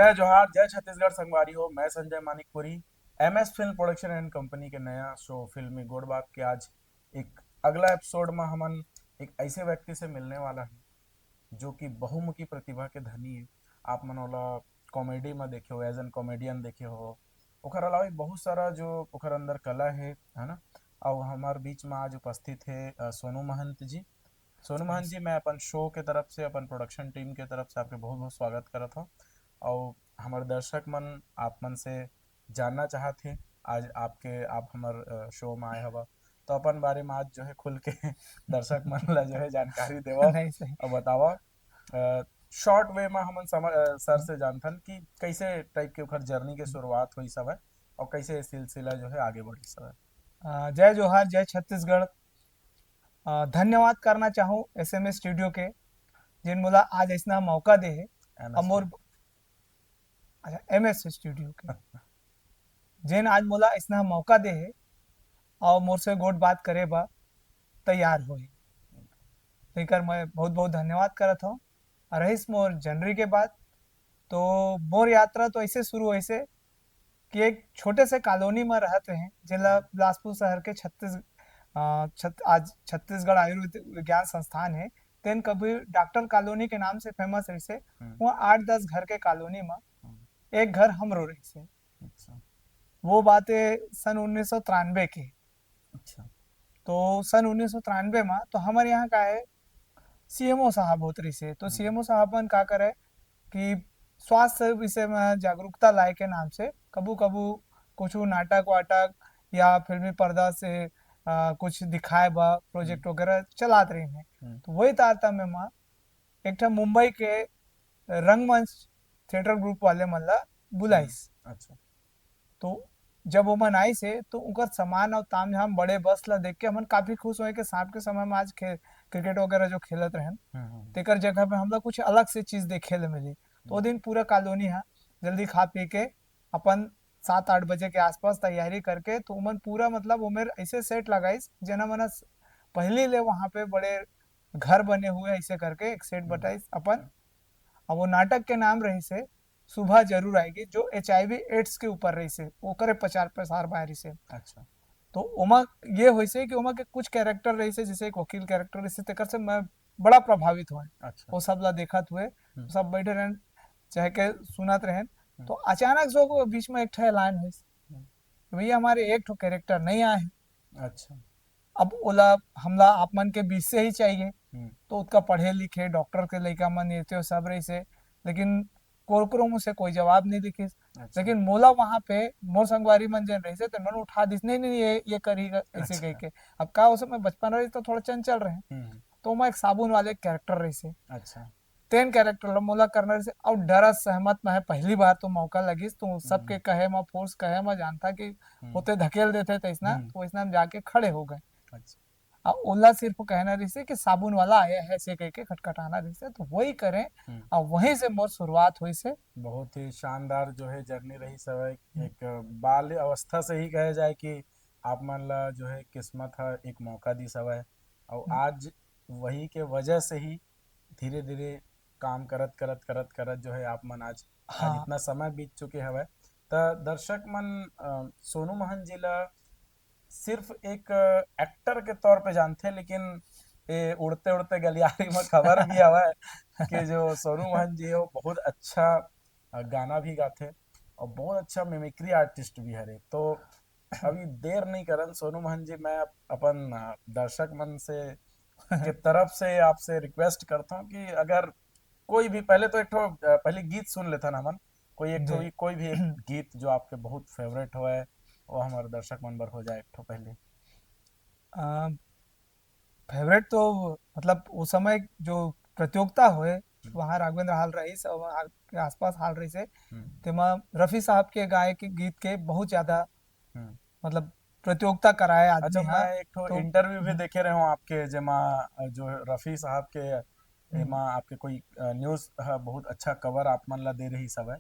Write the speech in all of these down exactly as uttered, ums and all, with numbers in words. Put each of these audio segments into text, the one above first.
जय जोहार, जय छत्तीसगढ़ संगवारी हो। मैं Sanjay Manikpuri, MS film production and company के नया शो फिल्मी गोठ बात के आज एक अगला एपिसोड में हमन एक ऐसे व्यक्ति से मिलने वाला है जो कि बहुमुखी प्रतिभा के धनी है। आप मन ओला कॉमेडी में देखे हो, एज एन कॉमेडियन देखे हो, ओकर अलावा भी बहुत सारा जो ओकर अंदर कला है, है ना। और हमारे बीच में आज उपस्थित है अ, सोनू महंत जी। सोनू महंत जी, मैं अपन शो के तरफ से, अपन प्रोडक्शन टीम के तरफ से आपके बहुत बहुत स्वागत करत हूँ। और हमारे दर्शक मन आप मन से जानना चाहत हे, आज आपके, आप हमर अ, शो में आए हवा, तो अपन बारे में आज जो है खुल के दर्शक मन ला जो है जानकारी देवा नहीं, सही। और बतावा। शॉर्ट वे में हमन समझ अ, सर से जानथन कि कैसे टाइप के ओकर जर्नी के शुरुआत होइस हवय और कैसे ये सिलसिला जो है आगे बढ़िस हवय। अ, जय जोहार, जय छत्तीसगढ़। अ, धन्यवाद करना चाहूँ एसएमएस स्टूडियो के, जिन मोला आज ऐसना मौका दे हे। एमएस अमोर, अच्छा, एमएस स्टूडियो के, जेन आज मोला ऐसना मौका दे हे और मोर से गोठ बात करे बर तैयार होए, तेकर मैं बहुत बहुत धन्यवाद करत हूँ। और रहीस मोर जर्नी के बात, तो मोर यात्रा तो ऐसे शुरू होइस हे कि एक छोटे से कॉलोनी में रहत रहे, जेला बिलासपुर शहर के छत्तीस अ, छत-, आज छत्तीसगढ़ आयुर्वेद विज्ञान संस्थान है, तेन कभी डॉक्टर कॉलोनी के नाम से फेमस रहिस हे। हम्म। वहाँ आठ दस घर के कॉलोनी में हम्म। एक घर हमरो रहिस हे। अच्छा। वो बात है सन उन्नीस सौ तिरानवे के। अच्छा। तो सन उन्नीस सौ तिरानवे में तो हमारे यहाँ का है, सीएमओ साहब होत रहिस हे। तो हम्म। सीएमओ साहब मन का करे कि स्वास्थ्य विषय में जागरूकता लाए के नाम से कभू कभू कुछ नाटक वाटक या फिल्मी पर्दा से अ, कुछ दिखाए बा प्रोजेक्ट हम्म। वगैरह चलात रहिन हे। हम्म। तो वही तारतम्य में एक ठा मुंबई के रंगमंच थिएटर ग्रुप वाले मन ला बुलाइस। हम्म। अच्छा। तो जब वो मन आइस हे तो उनकर सामान और तामझाम बड़े बस ला देख के हमन काफी खुश होए कि सांप के समय में आज खे-, क्रिकेट वगैरह जो खेलत रहन, हम्म, हम्म। तेकर जगह पे हमला कुछ अलग से चीज देखे ले मिली। तो वो हम्म। दिन पूरा कॉलोनी हा जल्दी खा पी के अपन सात आठ बजे के आसपास तैयारी करके, तो उमन पूरा, मतलब, उमेर ऐसे सेट लगाइस, जेना मना स-, पहली ले वहां पे बड़े घर बने हुए ऐसे करके एक सेट हम्म। बताइस अपन। अब वो नाटक के नाम रहिस हे सुबह जरूर आएगी, जो एचआईवी एड्स के ऊपर रहिस हे, ओकरे प्रचार प्रसार बाय रहिस हे। अच्छा। तो ओमा ये होइस हे कि ओमा के कुछ कैरेक्टर रहिस हे, जैसे एक वकील कैरेक्टर रहिस हे, तेकर से मैं बड़ा प्रभावित होए। अच्छा। वो सब ला देखत हुए, हम्म। सब बैठे रहन, चाहे के सुनत रहन, हम्म। तो अचानक से ओकर बीच में एक ठो ऐलान होइस हम्म। कि भैया, हमारे एक ठो कैरेक्टर नहीं आए हे। अच्छा। अब ओला हमला आप मन के बीच से ही चाहिए। हम्म। तो ओतका पढ़े लिखे डॉक्टर के लइका मन ये तो सब रहिस हे, लेकिन कोकरो मुँह से कोई जवाब नहीं दिखिस। अच्छा। लेकिन मोला वहाँ पे मोर संगवारी मन जेन रहिस हे, तेन मन उठा दिस, "नहीं, नहीं, ये, ये करही," ऐसे अच्छा। कह के। अब का, उस समय बचपन रहिस तो थोड़ा चंचल रहे। हम्म। तो मैं एक साबुन वाले कैरेक्टर रहिस हे। अच्छा। तेन कैरेक्टर ला मोला करना रहिस हे, अउ डरत सहमत में है, पहली बार तो मौका लगिस, तो सबके हम्म। कहे में, फोर्स कहे में जानता कि हम्म। होते धकेल देते, तो ऐसना, हम्म। तो ऐसना हम जाके खड़े हो गए। अच्छा। आ ओला सिर्फ कहना रहिस हे कि साबुन वाला आया है, ऐसे कह के खटखटाना रहिस हे, तो वही करें। हम्म। आ वहीं से मोर शुरुआत होइस हे। बहुत ही शानदार जो है जर्नी रहिस हवय। हम्म। एक बाल अवस्था से ही कहे जाए कि आप मन ला जो है किस्मत ह एक मौका दिस हवय, और हम्म। आज वही के वजह से ही धीरे धीरे काम करत करत करत करत जो है आप मन आज, आज हाँ। इतना समय बीत चुके हवय। त दर्शक मन अ, सोनू महंत जी ला सिर्फ एक एक्टर के तौर पे जानथे, लेकिन ये उड़ते उड़ते गलियारी में खबर भी हवय कि जो सोनू महंत जी हे, वो बहुत अच्छा अ, गाना भी गाथे और बहुत अच्छा मिमिक्री आर्टिस्ट भी हरे। तो अभी देर नहीं करन सोनू महंत जी, मैं अप-, अपन अ, दर्शक मन से के तरफ से आपसे रिक्वेस्ट करता हूँ कि अगर कोई भी, पहले तो एक ठो अ, पहले गीत सुन लेथन हमन, कोई एक ठो जी। भी, कोई भी एक गीत जो आपके बहुत फेवरेट होए, वो हमारे दर्शक मन बर हो जाए एक ठो पहले। अ, फेवरेट तो, मतलब, उस समय जो प्रतियोगिता होए, हम्म। वहाँ राघवेंद्र हॉल रहिस और वहाँ के आसपास हॉल रहिस हे, हम्म। तेमा रफी साहब के गाए के गीत के बहुत ज्यादा, हम्म। मतलब, प्रतियोगिता कराए आदमी अच्छा, हा। मैं एक ठो तो इंटरव्यू भी हम्म। देखे रहे हूँ आपके, जेमा, अ, जो रफी साहब के, हम्म। एमा आपके कोई, अ, न्यूज़ ह बहुत अच्छा कवर आप मन ला दे रहिस हवय।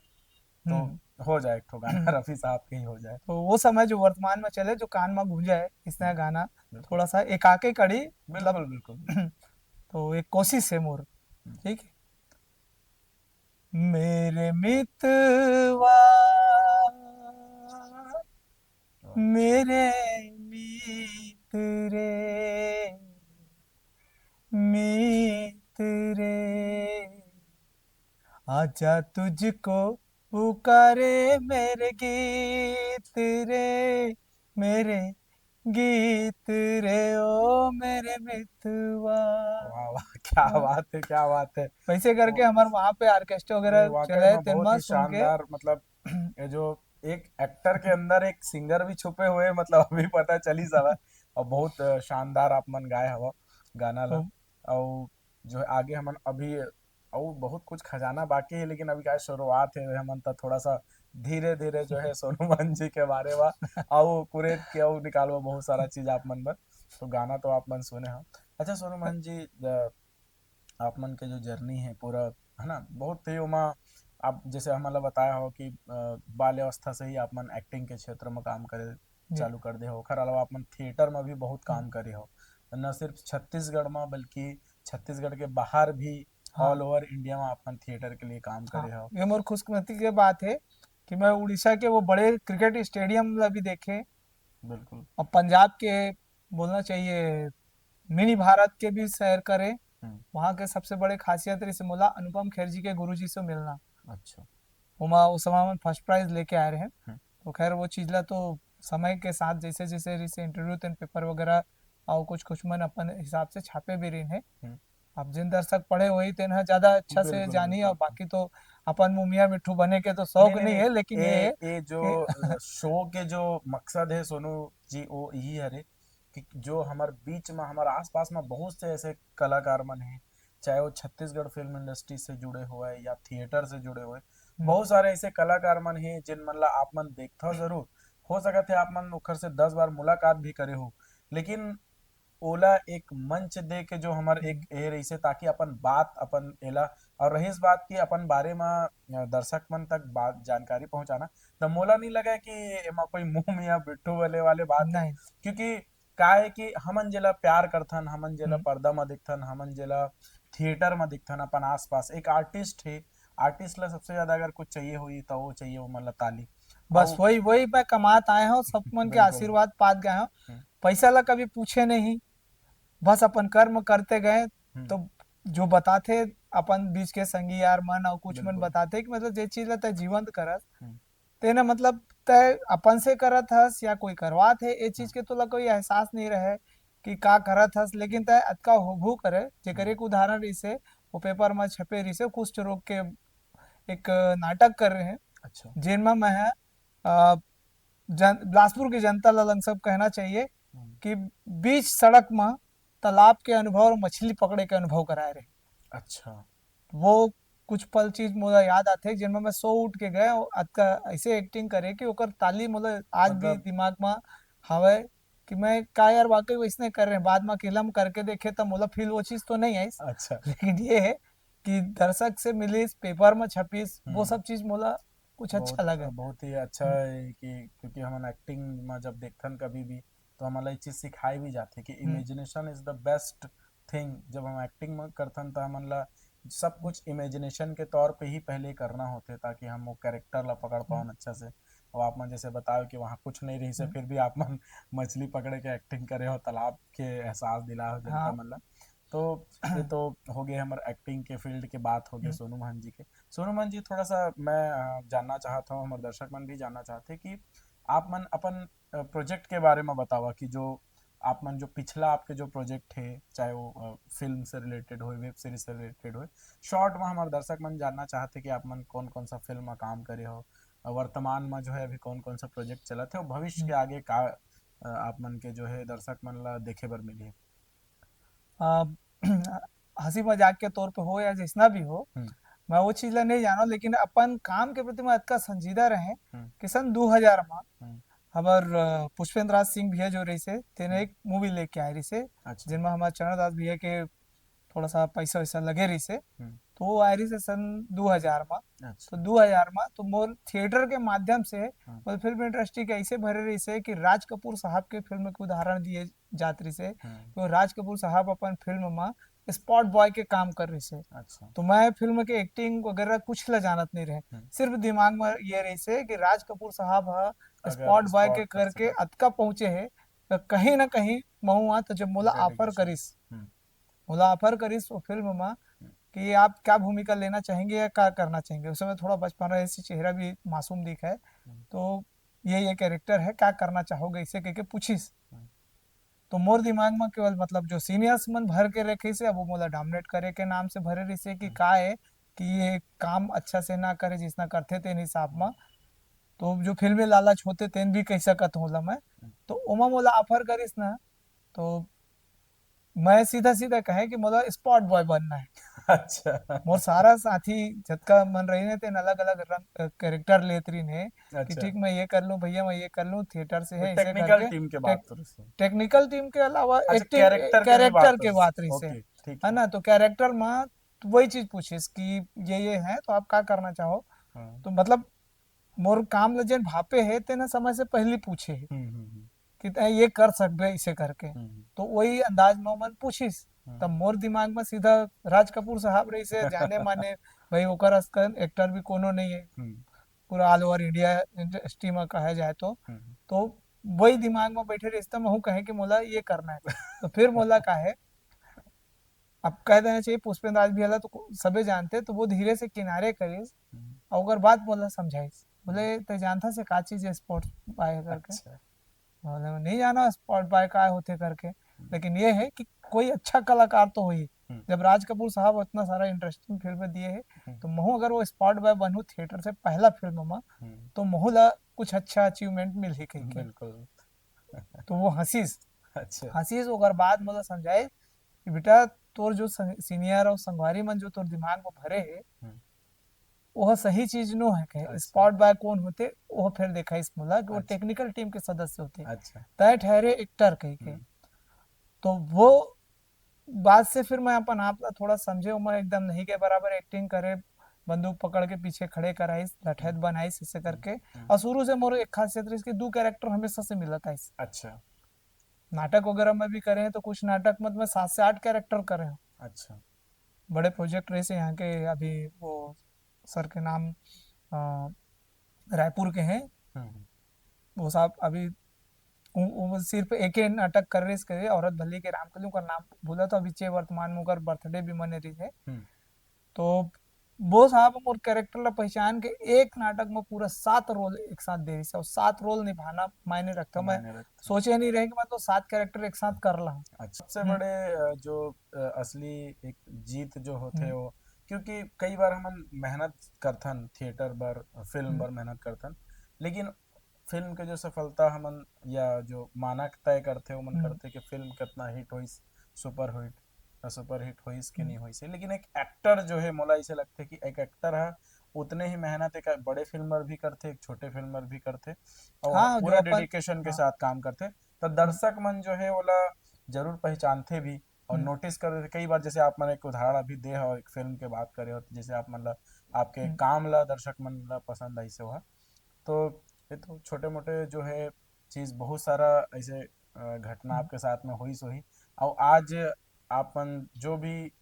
तो हम्म। हो जाए एक ठो गाना, हम्म। रफी साहब के ही हो जाए। तो वो समय जो वर्तमान में चले, जो कान में गूंजे है, इसने हम्म। गाना बिल्कुल। थोड़ा सा एक आके कड़ी, मतलब, बिल्कुल, बिल्कुल। तो एक कोशिश है मोर, हम्म। ठीक है? मेरे मितवा, मेरे मीत रे, मीत रे, आजा तुझको पुकारे मेरे गीत रे, मेरे गीत रे, ओ मेरे मितवा। वाह वाह, क्या बात है, क्या बात है। वैसे करके हमारे वहाँ पे ऑर्केस्ट्रा वगैरह वाकई चला है, में बहुत तेनमा ही सुन के। शानदार, मतलब ये जो एक एक्टर के अंदर एक सिंगर भी छुपे हुए हैं, मतलब अभी पता चल ही जावा। और बहुत अ, शानदार आप मन गाय हवा गाना ला। हम्म। और जो है आगे हमन अभी और बहुत कुछ खजाना बाकी है, लेकिन अभी का शुरुआत है, हमन तो थोड़ा सा धीरे धीरे जो है सोनू मन जी के बारे में और कुरेद के और निकालवा बहुत सारा चीज आप मन बर। तो गाना तो आप मन सुने हो। अच्छा सोनू मन जी, अ, आप मन के जो जर्नी है पूरा, है ना, बहुत ही ओमा आप जैसे हमन ला बताया हो कि अ, बाल्यावस्था से ही आप मन एक्टिंग के क्षेत्र में काम करे जी। चालू कर दे हो। ओखर अलावा आप मन थिएटर में भी बहुत काम करे हो, न सिर्फ छत्तीसगढ़ में बल्कि छत्तीसगढ़ के बाहर भी हाँ। ऑल ओवर इंडिया में आप मन थिएटर के लिए काम करे हो। ये मोर खुशकिस्मती के बात है कि मैं उड़ीसा के वो बड़े क्रिकेट स्टेडियम ला भी देखे, बिल्कुल। और पंजाब के बोलना चाहिए मिनी भारत के भी सैर करे। हम्म। वहाँ के सबसे बड़े खासियत रहिसे मोला अनुपम खेर जी के गुरुजी से मिलना। अच्छा। ओमा उस समय हमन फर्स्ट प्राइज लेके आए रहे। हम्म। तो खैर वो चीज ला तो समय के साथ जैसे जैसे रहिसे इंटरव्यू तेन पेपर वगैरह और कुछ कुछ मन अपन हिसाब से छापे भी रहिन है। हम्म। अब जिन दर्शक पढ़े होही तेन ह ज्यादा अच्छा से बिल्कुल, जानी, बिल्कुल। और बाकी तो अपन मुँह मियाँ मिट्ठू बने के तो शौक नहीं, नहीं नहीं, है, लेकिन ये ये है ये जो शो के जो मकसद है सोनू जी, वो यही हरे कि जो हमारे बीच में, हमारे आसपास में बहुत से ऐसे कलाकार मन हैं, चाहे वो छत्तीसगढ़ फिल्म इंडस्ट्री से जुड़े हुए या थिएटर से जुड़े हुए, बहुत सारे ऐसे कलाकार मन हैं जिन मन ला आप मन देखथो जरूर, हो सकत है आप मन ओखर से दस बार मुलाकात भी करे हो, लेकिन ओला एक मंच दे के जो हमर एक ए रहिसे, ताकि अपन बात, अपन एला, और रहिस बात कि अपन बारे म, अ, दर्शक मन तक बात, जानकारी पहुंचाना, त मोला नहीं लगा कि एमा कोई मुंह मियाँ मिट्ठू वाले, वाले बात है। नहीं। क्योंकि का है कि हमन जेला प्यार करथन, हमन जेला हम्म। पर्दा म देखथन, हमन जेला थिएटर म देखथन, अपन आसपास एक आर्टिस्ट है, आर्टिस्ट ला सबसे ज्यादा अगर कुछ चाहिए होई, त वो चाहिए वो मन ला ताली। बस और वही, वही मैं कमात आए हूँ, सब मन के बिल्कुल। आशीर्वाद पात गए हूँ। हम्म। पैसा ला कभी पूछे नहीं, बस अपन कर्म करते गए। हम्म। तो जो बताथे अपन बीच के संगी यार मन और कुछ मन बिल्कुल। बताथे कि मतलब जे चीज ला तय जीवंत करस, हम्म। तेना मतलब तय अपन से करत हस या कोई करवात है, ए चीज के तोला कोई एहसास नहीं रहे कि का करत हस, लेकिन तय अतका हुबहू करे। जेकर हम्म। एक उदाहरण रहिसे, वो पेपर में छपे रहिसे, कुष्ठ रोग के एक नाटक कर रहे हैं, अच्छा। जेनमा मैं ह, अ, जन, बिलासपुर की जनता ला लंग सब कहना चाहिए हम्म। कि बीच सड़क में तालाब के अनुभव और मछली पकड़े के अनुभव कराए रहे। अच्छा। वो कुछ पल चीज मोला याद आथे, जिनमें मैं सो उठ के गए और अतका ऐसे एक्टिंग करे कि ओकर ताली मोला आज भी मतलब दिमाग में हवे कि मैं का यार वाकई वैसने कर रहे हैं। बाद में अकेला में करके देखे तब मोला फील वो चीज तो नहीं आई, अच्छा। लेकिन ये है कि दर्शक से मिलिस, पेपर में छपिस, वो हम्म। सब चीज मोला कुछ अच्छा बहुत, लगे। बहुत ही अच्छा हम्म। है कि क्योंकि हमन एक्टिंग में जब देखथन कभी भी, तो हमन ला ये चीज सिखाई भी जाथे कि हम्म। Imagination is the best thing। जब हम एक्टिंग में करथन, तो हमन ला सब कुछ इमेजिनेशन के तौर पे ही पहले करना होथे, ताकि हम वो कैरेक्टर ला पकड़ पावन हम्म। अच्छा से। और आप मन जैसे बताओ कि वहाँ कुछ नहीं रहिसे, हम्म। फिर भी आप मन मछली पकड़े के एक्टिंग करे हो, तालाब के एहसास दिलाए हो जनता हाँ। मन ला। तो ये तो हो गए हमर एक्टिंग के फील्ड के बात हो गए हम्म। सोनू महन जी के। सोनू महन जी, थोड़ा सा मैं, अ, जानना चाहत हूँ, हमर दर्शक मन भी जानना चाहते कि आप मन अपन, अ, प्रोजेक्ट के बारे में बतावा कि जो आप मन जो पिछला आपके जो प्रोजेक्ट है, चाहे वो, अ, फिल्म से रिलेटेड होए, वेब सीरीज से रिलेटेड होए, शॉर्ट में हमारे दर्शक मन जानना चाहते कि आप मन कौन कौन सा फिल्म में काम करे हो, अ, वर्तमान में जो है अभी कौन कौन सा प्रोजेक्ट चलत है और भविष्य के आगे का, अ, आप मन के जो है दर्शक मन ला देखे बर मिली है। अ, हंसी मजाक के तौर पे हो या जैसना भी हो, हम्म। मैं वो चीज ला नहीं जानो, लेकिन अपन काम के प्रति मैं अतका संजीदा रहे हम्म। कि सन दो हज़ार में हम्म। हमर, अ, पुष्पेंद्र राज सिंह भैया जो रहिसे, तेने हम्म। एक मूवी लेके आए रहिसे, अच्छा। जिनमें हमारे चरणदास भैया के थोड़ा सा पैसा वैसा लगे रहिसे। हम्म। तो वो आए रहिसे सन दो हज़ार मा। अच्छा। तो दो हज़ार मा तो मोर थिएटर के माध्यम से हम्म। मोर फिल्म इंडस्ट्री के ऐसे भरे रहिसे कि राज कपूर साहब के फिल्म के उदाहरण दिए जात रहिसे। हम्म। तो राज कपूर साहब अपन फिल्म मा स्पॉट बॉय के काम कर रहिसे। अच्छा। तो मैं फिल्म के एक्टिंग वगैरह कुछ ला जानत नहीं रहे, हम्म। सिर्फ दिमाग में ये रहिसे कि राज कपूर साहब ह अगर स्पॉट बॉय spot के कर करके सकत। अतका पहुंचे हे, तो कहीं ना कहीं महू आ, तो जब मोला ऑफर Dedication। करिस, हम्म। मोला ऑफर करिस वो फिल्म में कि आप क्या भूमिका लेना चाहेंगे या क्या करना चाहेंगे। उस समय थोड़ा बचपन रहे, ऐसी चेहरा भी मासूम दिखा है। हम्म। तो ये, ये कैरेक्टर है, क्या करना चाहोगे, इसे कह के पूछिस। हम्म। तो मोर दिमाग में केवल, मतलब, जो सीनियर्स मन भर के रखे से, अब वो मोला डोमिनेट करे के नाम से भरे रहिसे कि हम्म। का है कि ये काम अच्छा से ना करे जिसना करथे तेन हिसाब में। तो जो फिल्मी लालच होथे तेन भी कह सकत हूँ ला मैं। हम्म। तो ओमा मोला ऑफर करिस ना, तो मैं सीधा सीधा कहे कि मोला स्पॉट बॉय बनना है। अच्छा। मोर सारा साथी जतका मन रही ने, तेन अलग अलग रंग, कैरेक्टर लेत रही ने कि अच्छा। ठीक, मैं ये कर लूँ भैया, मैं ये कर लूँ, थिएटर से कोई है, इसे टेक्निकल करके। टीम के बात टेक- कर रहे हो? टेक्निकल टीम के अलावा अच्छा, एक्टिंग कैरेक्टर के भी कैरेक्टर बात के कर बात रहे रही हो। से, ओके, ठीक है ना। तो कैरेक्टर में तो वही चीज पूछिस कि ये ये है, तो आप क्या करना चाहो। हाँ। तो मतलब मोर काम ल जेन भापे है तेना समय से पहली पूछे है हम्म, हम्म, हम्म, कि तैं ये कर सकबे इसे करके। हम्म, तो वही अंदाज में मन पूछिस। हम्म। तब मोर दिमाग में सीधा राज कपूर साहब रही से, जाने माने भाई, ओकर असकन एक्टर भी कोनो नहीं है हम्म, पूरा ऑल ओवर इंडिया इंडस्ट्री में कहा जाए तो। हम्म, तो वही दिमाग में बैठे रहिस, त महू कहे कि मोला ये करना है। तो फिर मोला का है, अब कह देना चाहिए, पुष्पेंद्र राज भी हला तो को- सबे जानते, तो वो धीरे से किनारे करिस हम्म। और ओकर बाद मोला समझाइस, बोले, "तैं जानता से का चीज है स्पॉट बॉय करके?" अच्छा। बोले, "मैं नहीं जाना स्पॉट बॉय का होथे करके, लेकिन ये है कि कोई अच्छा कलाकार तो होही।" हम्म। जब राज कपूर साहब इतना सारा इंटरेस्टिंग फिल्म दिए है, हम्म। तो महू अगर वो स्पॉट बॉय बनहूँ थिएटर से पहला फिल्म में, हम्म, तो महू ला कुछ अच्छा अचीवमेंट मिलही कह के। बिल्कुल। तो वो हंसिस, अच्छा। हंसिस ओकर बाद मोला समझाए कि बेटा, तोर जो सं- सीनियर और संगवारी मन जो तोर दिमाग में भरे है, हम्म। वो सही चीज नो है कहे। अच्छा। स्पॉट बॉय कौन होते, वो फिर देखाइस मोला कि वो अच्छा। टेक्निकल टीम के सदस्य होते, अच्छा। तय ठहरे एक्टर कह के। हम्म। तो वो बात से फिर मैं अपन आप ला थोड़ा समझे, मैं एकदम नहीं के बराबर एक्टिंग करे, बंदूक पकड़ के पीछे खड़े कराइस, लठैत बनाइस, इसे करके। हम्म। और शुरू से मोर एक खासियत रही कि दो कैरेक्टर हमेशा से मिलत आइस। अच्छा। नाटक वगैरह में भी करे हैं, तो कुछ नाटक में मैं सात से आठ कैरेक्टर करे हूँ। अच्छा। बड़े प्रोजेक्ट रहे से यहाँ के, अभी वो सर के नाम, अ, रायपुर के हैं, हम्म, हम्म। वो साहब अभी वो, वो सिर्फ एक ही नाटक कर रहे, इसके औरत भली के राम कली, उनका नाम भूला, तो अभी चे वर्तमान में उनकर बर्थडे भी मने रही है। हम्म। तो वो साहब मोर कैरेक्टर ला पहचान के एक नाटक में पूरा सात रोल एक साथ दे रही से, और सात रोल निभाना मायने रखता। मैं मायने रखता। सोचे नहीं रहे कि मैं तो सात कैरेक्टर एक साथ कर ला। अच्छा, सबसे हम्म। बड़े, अ, जो, अ, असली एक जीत जो होते हम्म। वो, क्योंकि कई बार हमन मेहनत करथन थिएटर बर, फिल्म हम्म। बर मेहनत करथन, लेकिन फिल्म के जो सफलता हमन या जो मानक तय करथे, ओमन हम्म। करथे कि फिल्म कितना हिट होइस, सुपर हिट, सुपर हिट होइस कि हम्म। नहीं होइस। लेकिन एक एक्टर जो है, मोला ऐसे लगथे कि एक एक्टर है, उतने ही मेहनत एक बड़े फिल्म बर भी करथे, एक छोटे फिल्म बर भी करथे, और हाँ, पूरा जो अपन, डेडिकेशन के हाँ। साथ काम करथे, तो दर्शक मन जो है, ओला जरूर पहचानथे भी और हम्म। नोटिस कर देथे। कई बार, जैसे आप मन एक उदाहरण अभी दे हो, एक फिल्म के बात करे हो, तो जैसे आप मन ला, आपके हम्म। काम ला दर्शक मन ला पसंद आई से हुआ। तो ये तो छोटे मोटे जो है चीज, बहुत सारा ऐसे, अ, घटना हम्म। आपके साथ में होइस होही। और आज आप मन जो भी, अ,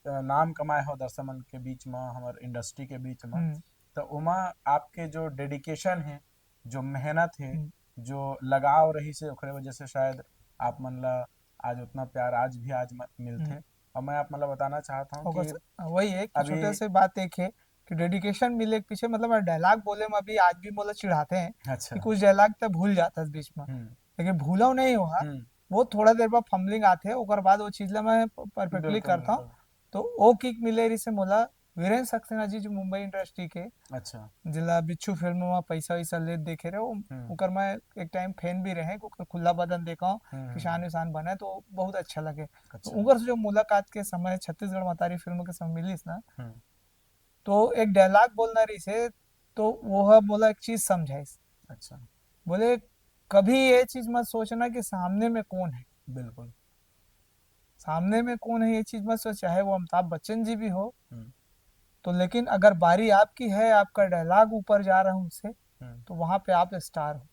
नाम कमाए हो दर्शक मन के बीच में, हमारे इंडस्ट्री के बीच में, हम्म। तो ओमा आपके जो डेडिकेशन है, जो मेहनत है, हम्म। जो लगाव रही से, ओकरे वजह से शायद आप मन ला आज उतना प्यार आज भी आज म-, मिलथे। हम्म। और मैं आप मन ला बताना चाहता हूँ ओकर कि से, वही है कि अभी छोटे से बात एक है कि डेडिकेशन मिले के पीछे, मतलब, मैं डायलॉग बोले में अभी आज भी मोला चिढ़ाते हैं अच्छा। कि कुछ डायलॉग तो भूल जाता है बीच में, हम्म, लेकिन भूला नहीं हुआ, हम्म, वो थोड़ा देर बाद फंबलिंग आते हैं, ओकर बाद वो चीज ला मैं परफेक्टली बिल्कुल, करता हूँ। बिल्कुल। तो वो किक मिले रही से मोला वीरेंद्र सक्सेना जी, जो मुंबई इंडस्ट्री के, अच्छा। जिला बिच्छू फिल्म में पैसा वैसा लेत देखे रहे, वो, हम्म। ओकर मैं एक टाइम फैन भी रहे, ओकर खुला बदन देखा हूँ, हम्म, हम्म, किसान हम्म। विसान बने, तो बहुत अच्छा लगे। तो अच्छा। ओकर से जो मुलाकात के समय छत्तीसगढ़ मतारी फिल्म के समय मिलिस ना, हम्म। तो एक डायलॉग बोलना रही से, तो वो ह मोला एक चीज समझाइस। अच्छा। बोले, "कभी ये चीज मत सोचना कि सामने में कौन है।" बिल्कुल। सामने में कौन है ये चीज मत सोच, चाहे वो अमिताभ बच्चन जी भी हो। हम्म। तो लेकिन अगर बारी आपकी है, आपका डायलॉग ऊपर जा रहा है उनसे, हम्म। तो वहां पे आप स्टार हो।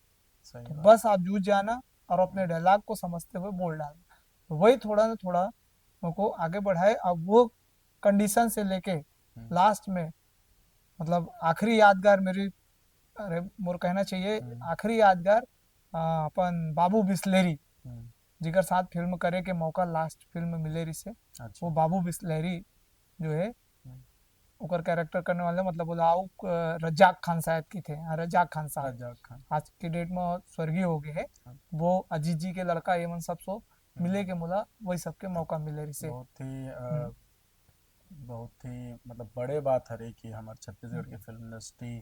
सही तो बात। बस आप जूझ जाना और अपने डायलॉग को समझते हुए बोल डालना। तो वही थोड़ा ना थोड़ा उनको आगे बढ़ाए। अब वो कंडीशन से लेके हम्म। लास्ट में, मतलब, आखिरी यादगार मेरी, अरे, मोर कहना चाहिए, हम्म। आखिरी यादगार, आ, अपन बाबू बिस्लेरी, हम्म। जिकर साथ फिल्म करे के मौका लास्ट फिल्म मिले रिसे, अच्छा। वो बाबू बिस्लेरी जो है, हम्म। ओकर कैरेक्टर करने वाले, मतलब, बोला, आओ, अ, रज्जाक खान शायद की थे, हाँ, रज्जाक खान साहब। रज्जाक खान। आज की डेट में स्वर्गीय हो गए हैं। हाँ। वो अजीत जी के लड़का, ये मन सब सो हम्म। मिले के मोला वही सबके मौका मिले रिसे। बहुत ही, अ, हम्म। बहुत ही, मतलब, बड़े बात हरे कि हमार छत्तीसगढ़ के हम्म। फिल्म इंडस्ट्री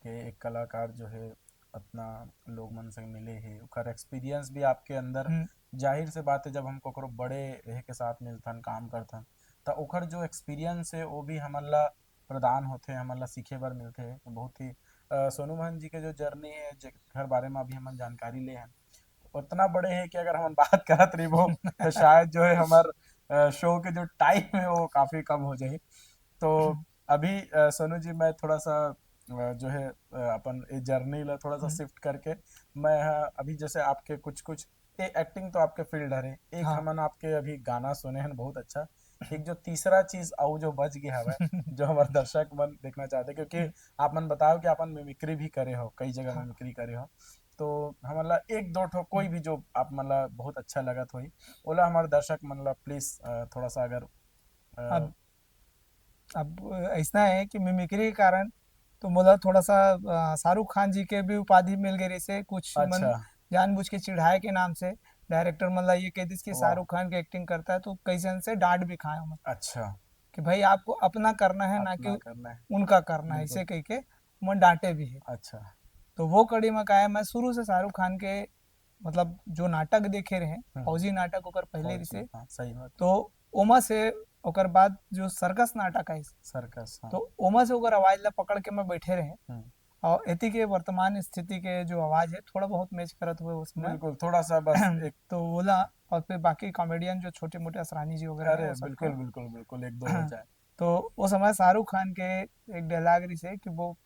के एक कलाकार जो है, अपना लोग मन से मिले हे, ओकर एक्सपीरियंस भी आपके अंदर, हम्म। जाहिर से बात है, जब हम ककरो बड़े रह के साथ मिलथन, काम करथन, त ओकर जो एक्सपीरियंस है, वो भी हमन ला प्रदान होथे, हमन ला सीखे बर मिलथे। बहुत ही, अ, सोनू महंत जी के जो जर्नी है, जेकर बारे में अभी हमन जानकारी ले हन, उतना बड़े है कि अगर हमन बात करत रहिबो, तो शायद जो है, हमर, अ, शो के जो टाइम है, वो काफी कम हो जाही। तो अभी, अ, सोनू जी, मैं थोड़ा सा, अ, जो है, अ, अपन ए जर्नी ला थोड़ा सा हम्म। शिफ्ट करके, मैं, अ, अभी जैसे आपके कुछ कुछ, ए, एक्टिंग तो आपके फील्ड हरे, एक हाँ। हमन आपके अभी गाना सुने हैं बहुत अच्छा, एक जो तीसरा चीज अउ जो बच गया हवे, जो हमारे दर्शक मन देखना चाहते, क्योंकि आप मन बताओ कि अपन मिमिक्री भी करे हो, कई जगह हाँ। मिमिक्री करे हो, तो हमन ला एक दो ठो कोई भी जो आप मन ला बहुत अच्छा लगत होई, ओला हमारे दर्शक मन ला प्लीज, अ, थोड़ा सा अगर, अ, अब, अब ऐसा है कि मिमिक्री के कारण तो मोला थोड़ा सा, अ, शाहरुख खान जी के भी उपाधि मिल गई रिसे, कुछ मन अच्छा। जानबूझ के चिढ़ाए के नाम से डायरेक्टर मन ला ये कह दिस कि वाह। शाहरुख खान की एक्टिंग करता है, तो कई जन से डांट भी खाए मन अच्छा। कि भाई, आपको अपना करना है, ना अपना कि करना है। उनका करना है, बिल्कुल। इसे कह के मन डांटे भी है। अच्छा। तो वो कड़ी में का है, मैं शुरू से शाहरुख खान के, मतलब, जो नाटक देखे रहे, हम्म। फौजी नाटक ओकर पहले फौजी, रिसे, हाँ, सही बात। तो ओमा से ओकर बाद जो सर्कस नाटक आइस, सर्कस, हाँ। तो ओमा से ओकर आवाज ला पकड़ के मैं बैठे रहे। हम्म। और एती के वर्तमान स्थिति के जो आवाज है, थोड़ा बहुत मैच करत हुए उसमें। बिल्कुल, थोड़ा सा बस एक तो ओला, और फिर बाकी कॉमेडियन जो छोटे मोटे असरानी जी वगैरह अरे, हैं, वो सब बिल्कुल, को। बिल्कुल, बिल्कुल, एक दो हो जाए। तो वो समय शाहरुख खान के एक डायलॉग रिसे कि वो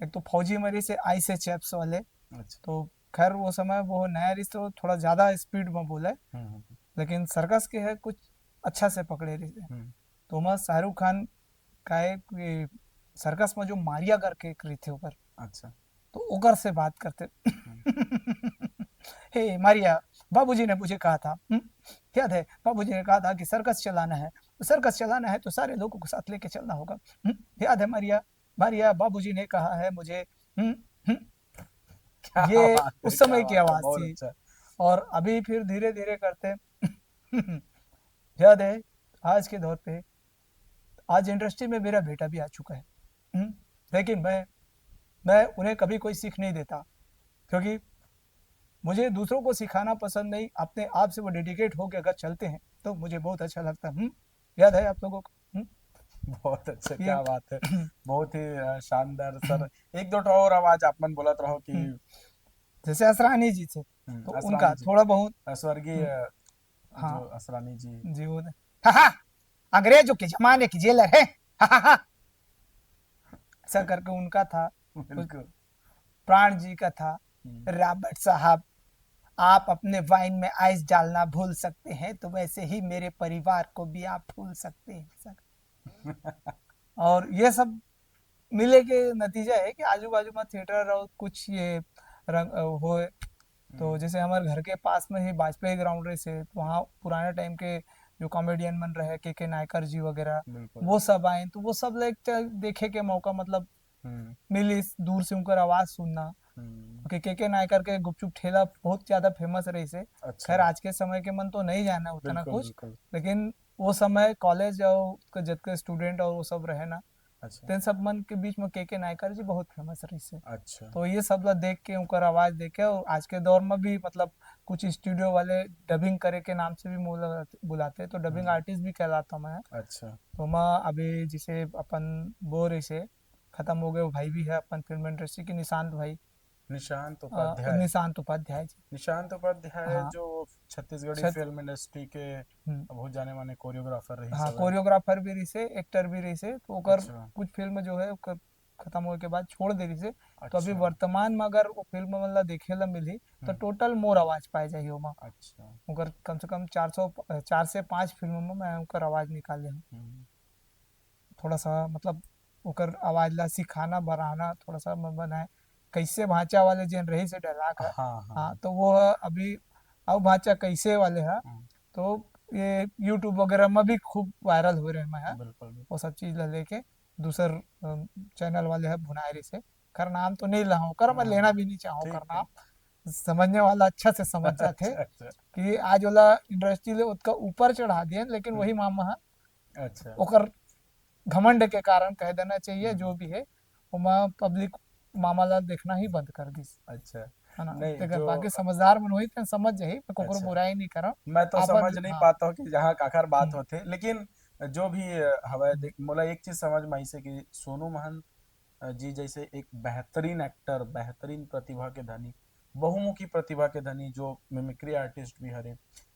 एक तो फौजी में रिसे, आई से चैप्स वाले, अच्छा। तो खैर वो समय वो नया रिसे, तो थोड़ा ज्यादा स्पीड में बोले, हम्म, हम्म, लेकिन सर्कस के है कुछ अच्छा से पकड़े रिसे। हम्म। तो मैं शाहरुख खान का एक, ये सर्कस में जो मारिया करके एक रिथे ओकर, अच्छा। तो ओकर से बात करते, हे मारिया, बाबूजी ने मुझे कहा था, हम्म? याद है, बाबूजी ने कहा था कि सर्कस चलाना है, सर्कस चलाना है तो सारे लोगों को साथ लेके चलना होगा। हम्म? याद है मारिया, मारिया, बाबूजी ने कहा है मुझे। हम्म? हम्म? क्या ये बात है, उस समय क्या की बात है, आवाज बहुत थी। अच्छा। और अभी फिर धीरे धीरे करते याद है, आज के दौर पे, आज इंडस्ट्री में मेरा बेटा भी आ चुका है। हम्म, लेकिन मैं मैं उन्हें कभी कोई सीख नहीं देता, क्योंकि मुझे दूसरों को सिखाना पसंद नहीं। अपने आप से वो डेडिकेट होकर अगर चलते हैं तो मुझे बहुत अच्छा लगता है। हम्म, याद है आप लोगों को? हम्म? बहुत अच्छा, ये क्या बात है, बहुत ही, अ, शानदार सर। एक दो ठो और आवाज आप मन बोलत रहो कि हम्म। जैसे असरानी जी थे, हम्म, तो असरानी उनका जी। थोड़ा बहुत, अ, स्वर्गीय, हम्म। अ, हाँ। जो असरानी जी। जी, वो थे। "हा, हा, अंग्रेजों के जमाने की जेलर है, हा, हा, हा।" ऐसा करके उनका था। बिल्कुल। प्राण जी का था, हम्म। "रॉबर्ट साहब, आप अपने वाइन में आइस डालना भूल सकते हैं, तो वैसे ही मेरे परिवार को भी आप भूल सकते हैं।" ऐसा। और ये सब मिले के नतीजा है कि आजू बाजू में थिएटर और कुछ ये रंग, अ, होए, तो हम्म। जैसे हमारे घर के पास में ही वाजपेयी ग्राउंड रहिसे, तो वहाँ पुराने टाइम के जो कॉमेडियन मन रहे, के के नायकर जी वगैरह, बिल्कुल। वो सब आए, तो वो सब लाइक देखे के मौका, मतलब, हम्म। मिलिस, दूर से उनकर आवाज सुनना। हम्म। क्योंकि के के नायकर के गुपचुप ठेला बहुत ज्यादा फेमस रहिसे। अच्छा। खैर, आज के समय के मन तो नहीं जाना उतना बिल्कुल, कुछ, बिल्कुल। लेकिन वो समय कॉलेज और के जतके स्टूडेंट और वो सब रहे ना, अच्छा। तेन सब मन के बीच में के के नायकर जी बहुत फेमस रहिसे। अच्छा। तो ये सब ला देख के, उनकर आवाज देख के, और आज के दौर में भी, मतलब, कुछ स्टूडियो वाले डबिंग करे के नाम से भी मोला बुलाते, तो डबिंग हम्म। आर्टिस्ट भी कहलाता मैं। अच्छा। तो मैं अभी जैसे अपन बोल रहिसे, खत्म हो गए, वो भाई भी है अपन फिल्म इंडस्ट्री के, निशांत भाई, निशांत अ, उपाध्याय। निशांत उपाध्याय जी। निशांत उपाध्याय हाँ। जो छत्तीसगढ़ी छत- फिल्म इंडस्ट्री के हम्म। बहुत जाने माने कोरियोग्राफर रहिस हाँ, हवय। कोरियोग्राफर भी रहिसे, एक्टर भी रहिसे, तो ओकर अच्छा। कुछ फिल्म जो है ओकर खत्म होए के बाद छोड़ दे रहिसे। तो अभी अच्छा। वर्तमान में अगर वो फिल्म मन ला देखे ला मिलही तो हम्म। टोटल मोर आवाज पाए जाही ओमा। अच्छा। ओकर कम से कम चार सौ, चार से पाँच फिल्म में मैं ओकर आवाज निकाले हूँ। हम्म। थोड़ा सा मतलब ओकर आवाज ला सिखाना बढ़ाना थोड़ा सा मैं बनाए, कैसे भांचा वाले जेन रहिसे डायलॉग है। हाँ, हाँ। हाँ, तो वो अभी अब भांचा कैसे वाले है, हम्म। तो ये YouTube वगैरह में भी खूब वायरल हो रहे हैं। बिल्कुल, बिल्कुल। वो सब चीज ला लेके दूसर चैनल वाले है भुनाए रहिसे, कर नाम तो नहीं ला हूँ, कर मैं हम्म। लेना भी नहीं चाहूँ ठीक, कर ठीक। नाम, समझने वाला अच्छा से समझ जाते अच्छा, अच्छा। कि आज वाला इंडस्ट्री ले ओतका ऊपर चढ़ा दिए, लेकिन हम्म। वही मामा है अच्छा। ओकर घमंड के कारण कह देना चाहिए, हम्म। जो भी है, ओमा पब्लिक मामा ला देखना ही बंद कर दिस, अच्छा। है ना? नहीं, तेकर जो बाकी समझदार मन होही, तेन समझ जाही, मैं कोकरो अच्छा। बुराई नहीं करम। मैं तो आपन समझ भी, नहीं हाँ। पाता हूँ कि जहाँ काखर बात हम्म। होथे, लेकिन जो भी, अ, हवय, हम्म। देख, मोला एक चीज समझ में आइसे कि सोनू महंत, अ, जी जैसे एक बेहतरीन एक्टर, बेहतरीन प्रतिभा के धनी, बहुमुखी प्रतिभा के धनी, जो मिमिक्री आर्टिस्ट भी हरे,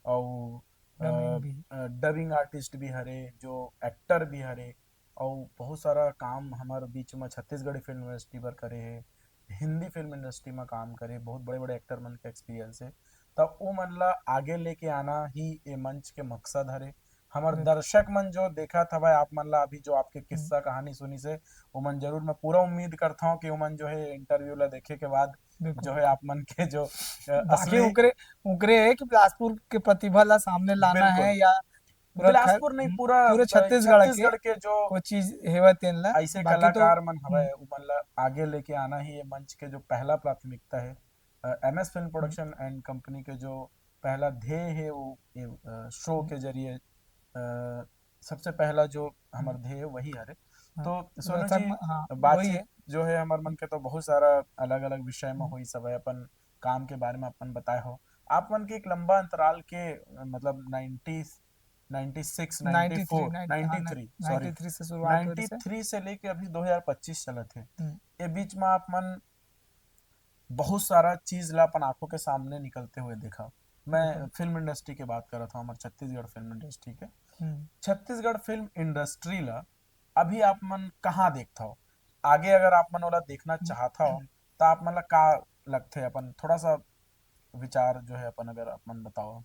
अउ, अ, डबिंग भी। अ, डबिंग आर्टिस्ट भी हरे, जो एक्टर भी हरे, अउ बहुत सारा काम हमर बीच में छत्तीसगढ़ी फिल्म इंडस्ट्री बर करे हे, हिंदी फिल्म इंडस्ट्री में काम करे, बहुत बड़े-बड़े एक्टर मन के एक्सपीरियंस हे। त ओ मन ला आगे लेके आना ही ए मंच के मकसद हरे। हमर बिल्कुल। दर्शक मन जो देखत हवय आप मन ला, अभी जो आपके हम्म। किस्सा कहानी सुनिस हे, ओमन जरूर, मैं पूरा उम्मीद करता हूँ कि ओमन जो है इंटरव्यू ला देखे के बाद बिल्कुल, जो है बिल्कुल। आप मन के जो, अ, बाकी असली उकरे, उकरे है कि बिलासपुर के प्रतिभा ला सामने लाना बिल्कुल। है या पूरा खैर, बिलासपुर नहीं, हम्म, पूरा, पूरे अ, छत्तीसगढ़ के छत्तीसगढ़ के जो वो चीज हेवत तेन ला। ऐसे बाकी तो, कलाकार मन हम्म, हवय, उमन ला आगे लेके आना ही ये मंच के जो पहला प्राथमिकता है। अ, MS film hmm, production and company के जो पहला ध्येय है, वो ये, अ, शो हम्म, के जरिए, अ, सबसे पहला जो हमर हम्म, ध्येय है, वही हरे। हाँ, तो सोनू दर्शक जी, म-, हाँ, वही बातचीत है। जो है हमर मन के तो बहुत सारा अलग-अलग विषय में हम्म, होई सब है, अपन काम के बारे में अपन बताए हो। आप मन के एक लंबा अंतराल के, अ, मतलब ninety, ninety six, ninety three, ninety four, ninety, हाँ, ninety three, sorry, ninety three से शुरुआत हो रही से। नाइंटी थ्री से लेके अभी दो हज़ार पच्चीस चलत है। हम्म, ये बीच में आप मन बहुत सारा चीज ला अपन आंखों के सामने निकलते हुए देखा। मैं बिल्कुल। फिल्म इंडस्ट्री के बात करत हूँ, हमर छत्तीसगढ़ फिल्म इंडस्ट्री के। हम्म, छत्तीसगढ़ फिल्म इंडस्ट्री ला अभी आप मन कहाँ देखत हो? आगे अगर आप मन ओला देखना हम्म, चाहत हो, तो आप मन ला का लगथे? अपन थोड़ा सा विचार जो है अपन, अगर आप मन बताओ।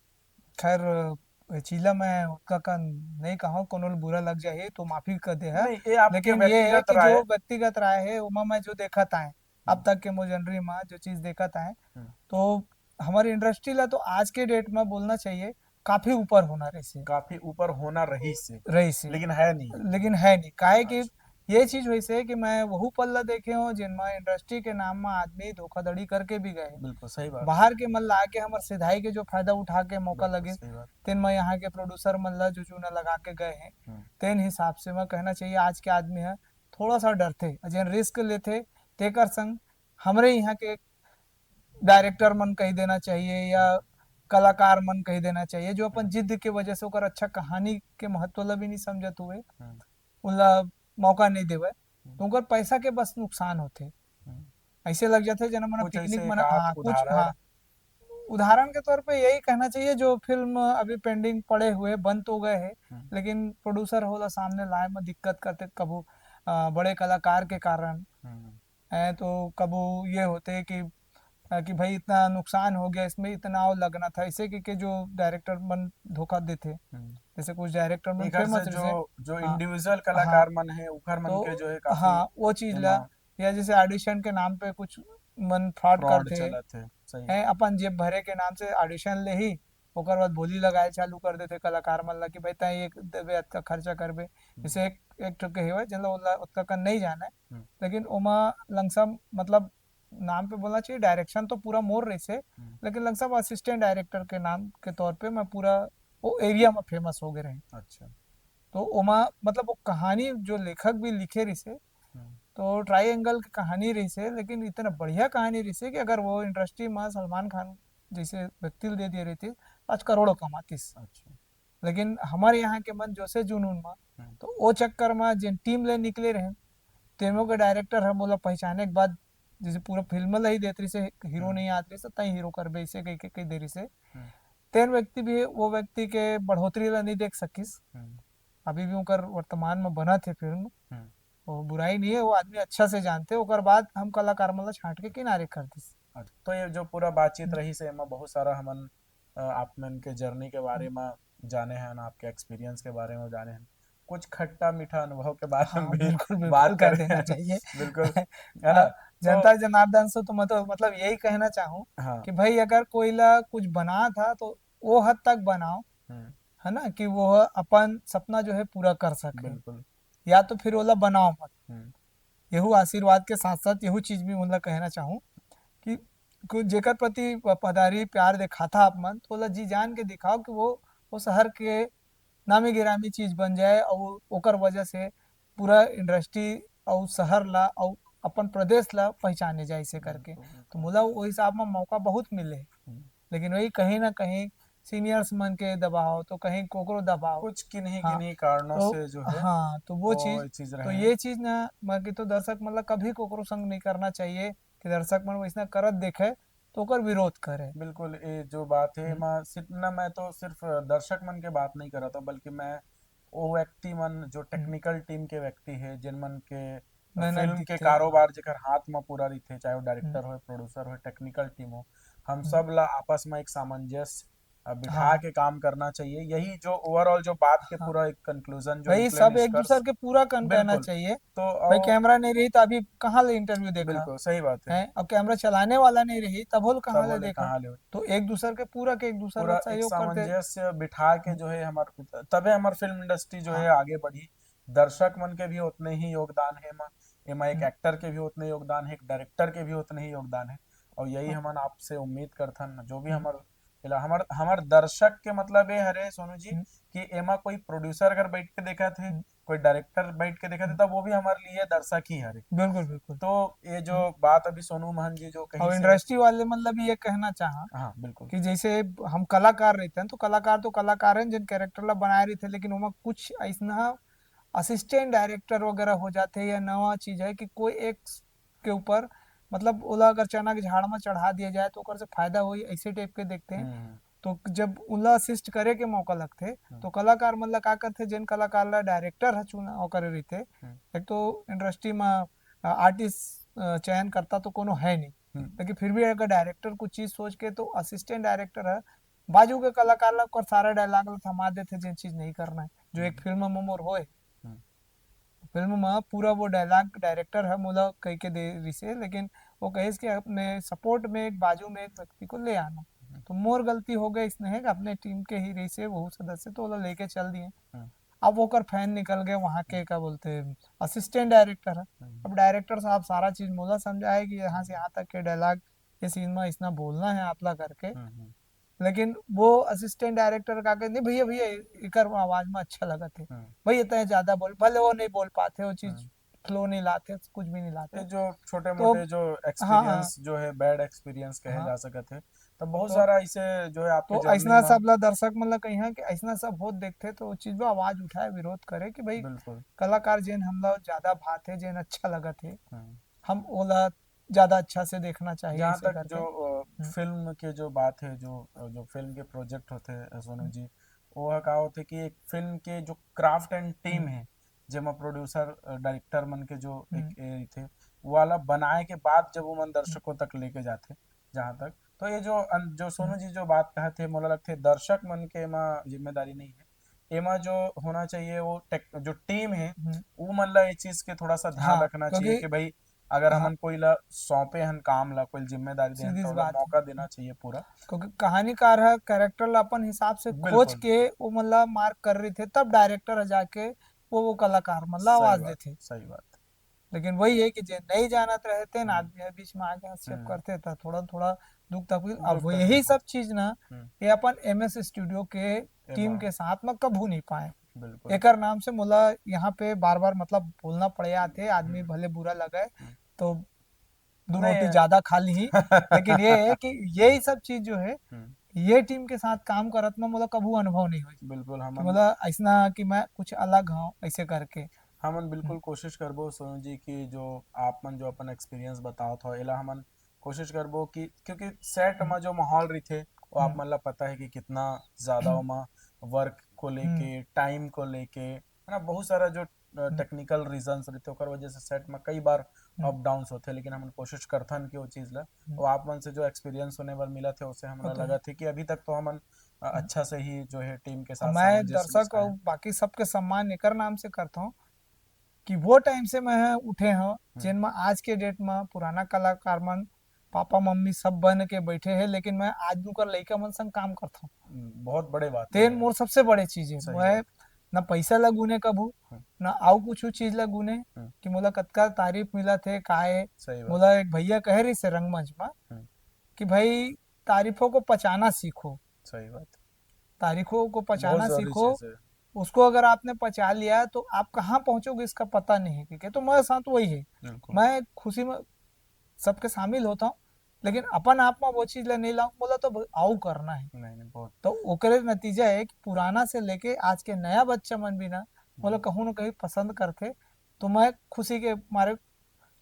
खैर, ए चीज ला मैं ओतका का नहीं कहूँ, कोनो ल बुरा लग जाही तो माफी कर दे है, नहीं, ये आपके लेकिन ये है व्यक्तिगत कि राय जो है। व्यक्तिगत राय है, ओमा मैं जो देखत आए, अब हम्म, तक के मोर जनरी में जो चीज देखत आए, हम्म, तो हमारी इंडस्ट्री ला तो आज के डेट में बोलना चाहिए, काफी ऊपर होना रहिसे, काफी ऊपर होना रहिसे, रहिसे, लेकिन है नहीं। लेकिन है नहीं। काहे कि अच्छा, ये चीज होइसे कि मैं वहू पल ला देखे हूँ, जिनमा इंडस्ट्री के नाम में आदमी धोखाधड़ी करके भी गए। बिल्कुल सही बात। बाहर के मन ला आके हमर सिधाई के जो फायदा उठा के मौका बिल्कुल लगे, सही बात। तेन में यहाँ के प्रोड्यूसर मन ला जो चूना लगा के गए हैं, हम्म, तेन हिसाब से मैं कहना चाहिए आज के आदमी है थोड़ा सा डरथे, जेन रिस्क लेथे, तेकर संग हमरे यहाँ के डायरेक्टर मन कही देना चाहिए या कलाकार मन कही देना चाहिए, जो अपन हम्म, जिद के वजह से ओकर अच्छा कहानी के महत्व ला भी नहीं समझत हुए, हम्म, उनला मौका नहीं देवे, हम्म, तो उनकर पैसा के बस नुकसान होथे। हम्म। ऐसे लग जाथे, जना मन कुछ ऐसे पिकनिक एक मना, आध हाँ, कुछ, उदाहरण। हाँ, उदाहरण के तौर पे यही कहना चाहिए, जो फिल्म अभी पेंडिंग पड़े हुए, बन तो गए हैं, हम्म, लेकिन प्रोड्यूसर होला सामने लाए में दिक्कत करते, कभू, अ, बड़े कलाकार के कारण हम्म, हैं, तो कभू ये होते कि, अ, कि भाई इतना नुकसान हो गया, इसमें इतना और लगना था, ऐसे के, के जो डायरेक्टर मन धोखा देथे। हम्म। जैसे कुछ डायरेक्टर मन एक घर से फेमस रहिसे, जो, जो हाँ, इंडिविजुअल हाँ, कलाकार मन है, उखर मन के तो जो है काफी हाँ, वो चीज ला, एमा या जैसे ऑडिशन के नाम पे कुछ मन फ्रॉड फ्रॉड करथे, चलत है, सही है। हैं, अपन जेब भरे के नाम से ऑडिशन लेही, ओकर बाद बोली लगाए चालू कर देथे कलाकार मन ला कि भाई तैं एक देबे, अतका खर्चा करबे। जैसे हम्म, एक, एक ठो के हेवय, जेन ला ओला ओतका कन नहीं जाने, हम्म, लेकिन ओमा लमसम, मतलब, नाम पे बोलना चाहिए, डायरेक्शन तो पूरा मोर रहिसे, हम्म, लेकिन लमसम असिस्टेंट डायरेक्टर के नाम के तौर पे मैं पूरा वो एरिया में फेमस हो गए रहे। अच्छा। तो ओमा, मतलब, वो कहानी जो लेखक भी लिखे रहिसे, हम्म, तो ट्रायंगल की कहानी रहिसे, लेकिन इतना बढ़िया कहानी रहिसे कि अगर वो इंडस्ट्री में सलमान खान जैसे व्यक्ति ल दे दिए रहती, तो आज करोड़ों कमातीस। अच्छा। लेकिन हमारे यहाँ के मन जोसे जुनून में, हम्म, तो वो चक्कर में जिन टीम ले निकले रहे, तेनो के डायरेक्टर है, मोला पहचाने के बाद जैसे पूरा फिल्म ला ही देत रहिसे, हीरो नहीं आत रहिसे, तई हीरो करबे, ऐसे कह के कह दे रहिसे। हम्म। तेन व्यक्ति भी वो व्यक्ति के बढ़ोतरी ला नहीं देख सकिस। हम्म। अभी भी ओकर वर्तमान में बनत हे फिल्म। हम्म। वो बुराई नहीं है, वो आदमी अच्छा से जानते। ओकर बाद हम कलाकार मन ला छांट के किनारे कर दिस। अच्छा, तो ये जो पूरा बातचीत रहिसे, एमा बहुत सारा हमन, अ, आप मन के जर्नी के बारे में जाने हन, आपके एक्सपीरियंस के बारे में जाने हन, कुछ खट्टा मीठा अनुभव के बारे में हाँ, भी बिल्कुल, बिल्कुल बात कर करे देना हन। चाहिए। बिल्कुल, है ना? जनता जनार्दन से तो मैं तो मतलब यही कहना चाहूँ हाँ, कि भाई अगर कोई ला कुछ बनात हे तो वो हद तक बनाओ, हम्म, है ना, कि वो अपन सपना जो है पूरा कर सके, बिल्कुल। या तो फिर ओला बनाओ मत। हम्म, यहू आशीर्वाद के साथ साथ यहू चीज भी मतलब कहना चाहूँ कि कुछ जेकर प्रति वफादारी प्यार दिखाथा आप मन, तो ओला जी जान के दिखाओ कि वो वो शहर के नामी गिरामी चीज बन जाए और ओकर वजह से पूरा इंडस्ट्री और शहर ला और अपन प्रदेश ला पहचाने जाए, ऐसे करके। बिल्कुल, बिल्कुल। तो मोला वो हिसाब में मौका बहुत मिले, हम्म। लेकिन वही कहीं ना कहीं सीनियर्स मन के दबाव, तो कहीं कोकरो दबाव। कुछ किन्हीं हाँ, किन्हीं कारणों तो से जो है, हाँ, तो वो वो चीज, ये चीज तो रहे। ये चीज ना, मैं कि तो दर्शक मतलब कभी कोकरो संग नहीं करना चाहिए कि दर्शक मन वैसना करत देखे तो ओकर विरोध करे। बिल्कुल, ये जो बात है, हम्म। मैं सिर्फ ना, मैं तो सिर्फ दर्शक मन के बात नहीं करत हूँ, बल्कि मैं वो व्यक्ति मन जो टेक्निकल टीम के व्यक्ति है, जिन मन के मेहनत फिल्म के दिखथे। कारोबार जेकर हाथ में पूरा रहिथे, चाहे वो डायरेक्टर हो, प्रोड्यूसर हो, टेक्निकल टीम हो, हम सब ला आपस में एक सामंजस्य, अ, बिठा हाँ। के काम करना चाहिए। यही जो ओवरऑल जो बात के हाँ। पूरा एक कंक्लूजन जो भाई, निकले, सब एक निष्कर्ष। दूसर के पूरा कंटेनर बिल्कुल। चाहिए। तो भाई, और कैमरा नहीं रही तो अभी कहाँ ले इंटरव्यू देखा? बिल्कुल सही बात है। हैं? अब कैमरा चलाने वाला नहीं रही तब होल कहाँ तब ले होले देखा? कहाँ ले? तो एक दूसर के पूरा के एक दूसर पूरा ला एक सहयोग करते। सामंजस्य बिठा के जो है हमार, तबे हमार फिल्म इंडस्ट्री जो है हाँ। आगे बढ़ी। दर्शक मन के भी उतने ही योगदान है एमा, एमा एक हम्म। एक्टर के भी उतने योगदान है, एक डायरेक्टर के भी उतने ही योगदान है। और यही हाँ। हमन आपसे उम्मीद करथन, जो भी हम्म। हमर, एला हमर, हमर दर्शक के मतलब ये हरे सोनू जी हम्म। कि एमा कोई प्रोड्यूसर अगर बैठ के देखत है, हम्म। कोई डायरेक्टर बैठ के देखत है, तब वो भी हमारे लिए दर्शक ही हरे। बिल्कुल, बिल्कुल। तो ये जो बात अभी सोनू महन जी जो कही और से, इंडस्ट्री वाले मतलब ये कहना चाहा हाँ बिल्कुल, कि जैसे हम कलाकार रहते हैं तो कलाकार तो कलाकार हैं, जिन कैरेक्टर ला बनाए रहते हैं, लेकिन ओमा कुछ ऐसा असिस्टेंट डायरेक्टर वगैरह हो जाते हैं या नवा चीज है कि कोई एक के ऊपर मतलब ओला अगर चना के झाड़ में चढ़ा दिया जाए तो ओकर से फायदा होई, ऐसे टाइप के देखते हैं। हम्म, तो जब उला असिस्ट करे के मौका लगथे तो कलाकार मन ला का करथे, जेन कलाकार ला डायरेक्टर ह चुनाव करे रहिथे, हम्म। एक तो इंडस्ट्री में आर्टिस्ट चयन करता तो कोनो है नहीं, हम्म। लेकिन फिर भी अगर डायरेक्टर कुछ चीज सोच के तो असिस्टेंट डायरेक्टर है बाजू के कलाकार ला ओकर सारा डायलॉग ला थमा देथे, जेन चीज नहीं करना है, जो एक फिल्म में मोर होए। हम्म। फिल्म में पूरा वो डायलॉग डायरेक्टर है मोला कह के दे रिसे, लेकिन वो कहिस कि अपने सपोर्ट में एक बाजू में एक व्यक्ति को ले आना। तो मोर गलती हो गई, इसने है कि अपने टीम के ही रिसे वो सदस्य तो ओला लेके चल दिए। हम्म। अब ओकर फैन निकल गए वहाँ के, क्या बोलते हैं, असिस्टेंट डायरेक्टर है। हम्म। अब डायरेक्टर साहब सारा चीज मोला समझाए कि यहाँ से यहाँ तक के डायलॉग, ये सीन में इतना बोलना है आपला करके। हम्म, हम्म। लेकिन वो असिस्टेंट डायरेक्टर का के, "नहीं भैया, भैया, एकर आवाज में अच्छा लगत है, हम्म। भैया तय ज्यादा बोल," भले वो नहीं बोल पाते, वो चीज हम्म। फ्लो नहीं लाते, कुछ भी नहीं लाते। ये जो छोटे मोटे जो हाँ, एक्सपीरियंस जो है, बैड एक्सपीरियंस कहे हाँ। जा सकत है, तो बहुत तो- सारा इसे जो है आपके तो जर्नी ऐसना में सब ला दर्शक मन ला कही है कि ऐसना सब होत देखते तो वो चीज में आवाज उठाए, विरोध करे कि भाई बिल्कुल। कलाकार जेन हमला ज्यादा भात है, जेन अच्छा लगत है, हम्म। हम ओला ज्यादा अच्छा से देखना चाहिए, जहाँ ऐसे तक करके। जो अ, हम्म। फिल्म के जो बात है, जो जो फिल्म के प्रोजेक्ट होते हैं, अ, सोनू हम्म। जी, वो है का होते कि एक फिल्म के जो क्राफ्ट एंड टीम हम्म। है, जेमा प्रोड्यूसर, अ, डायरेक्टर मन के जो हम्म। एक ए रहिथे, वाला बनाए के बाद जब वो मन दर्शकों तक लेके जाते, जहाँ तक, तो ये जो अन-, जो सोनू हम्म। जी जो बात कहत है, मोला लगथे दर्शक मन के एमा जिम्मेदारी नहीं है। एमा जो होना चाहिए वो टेक-, जो टीम है, हम्म। वो मन ला ये चीज के थोड़ा सा ध्यान हाँ, रखना चाहिए क्योंकि कि भाई अगर हाँ। हमन कोई ला सौंपे हन काम ला, कोई जिम्मेदारी देन, सीधी तो सी ओला बात है। मौका देना चाहिए पूरा। क्योंकि कहानीकार है, कैरेक्टर ला अपन हिसाब से खोज बिल्कुल। के वो मन ला मार्क कर रहिथे, तब डायरेक्टर जाके वो वो कलाकार मन ला सही आवाज बात, देथे। सही बात। लेकिन वही है कि जे नहीं जानत रहे तेन हम्म। आदमी है बीच में आके हस्तक्षेप हम्म। करथे, त थोड़ा थोड़ा दुख तकलीफ। दुख अब वो तकलीफ यही होथे। सब चीज ना हम्म। ये अपन एमएस स्टूडियो के टीम एमा। के साथ में कभू नहीं पाए। बिल्कुल। एकर नाम से मोला यहाँ पे बार बार मतलब बोलना पड़ जाते, आदमी हम्म। भले बुरा लगे हम्म। तो दो नहीं। रोटी ज्यादा खा ली, लेकिन ये है कि यही सब चीज जो है हम्म। ये टीम के साथ काम करत में मोला कभू अनुभव नहीं हुई बिल्कुल, कि हमन मोला ऐसना कि मैं कुछ अलग हूँ ऐसे करके। हमन बिल्कुल कोशिश करबो सोनू जी कि जो आप मन जो अपन एक्सपीरियंस बतावत हो, एला हमन कोशिश करबो कि, क्योंकि सेट म जो माहौल रहिथे, वो आप मन ला पता है कि कितना ज्यादा ओमा वर्क को लेके, टाइम को लेके, है ना, बहुत सारा जो टेक्निकल रीजंस रहिथे, ओकर वजह से सेट में कई बार अप डाउन्स होथे, लेकिन हमन कोशिश करथन कि वो चीज ला, वो आप मन से जो एक्सपीरियंस होने बर मिला थे, उसे हमला लगा थे कि अभी तक तो हमन अ, अच्छा से ही जो है टीम के साथ मैं सामंजस्य दर्शक और बाकी सबके सम्मान एकर नाम से करता हूँ कि वो टाइम से मैं उठे हूँ, जिन में आज के डेट में पुराना कलाकार मन, पापा मम्मी सब बन के बैठे हैं, लेकिन मैं आज उनकर लइका मन संग काम करता हूँ। हम्म, बहुत बड़े बात तेन है। मोर सबसे बड़े चीज है। सही मैं बात। ना पैसा ला गुने कभू, हम्म। ना आऊ कुछ चीज ला गुने हम्म। कि मोला कतका तारीफ मिला थे, का है। सही बात। मोला एक भैया कहे रही से रंगमंच में हम्म। कि भाई, तारीफों को पचाना सीखो। सही बात। तारीफों को बहुत पचाना जरूरी सीखो। चीज है। उसको अगर आपने पचा लिया तो आप कहाँ पहुंचोगे, इसका पता नहीं है, ठीक है? तो मेरे साथ वही है। बिल्कुल। मैं खुशी में सबके शामिल होता हूँ, लेकिन अपन आप में वो चीज ला नहीं लाऊं, बोला तो ब-, आऊ करना है। नहीं, नहीं, बहुत। तो ओकरे नतीजा है कि पुराना से लेके आज के नया बच्चा मन भी ना, बोला, हम्म। कहूँ ना कहीं पसंद करथे, तो मैं खुशी के मारे,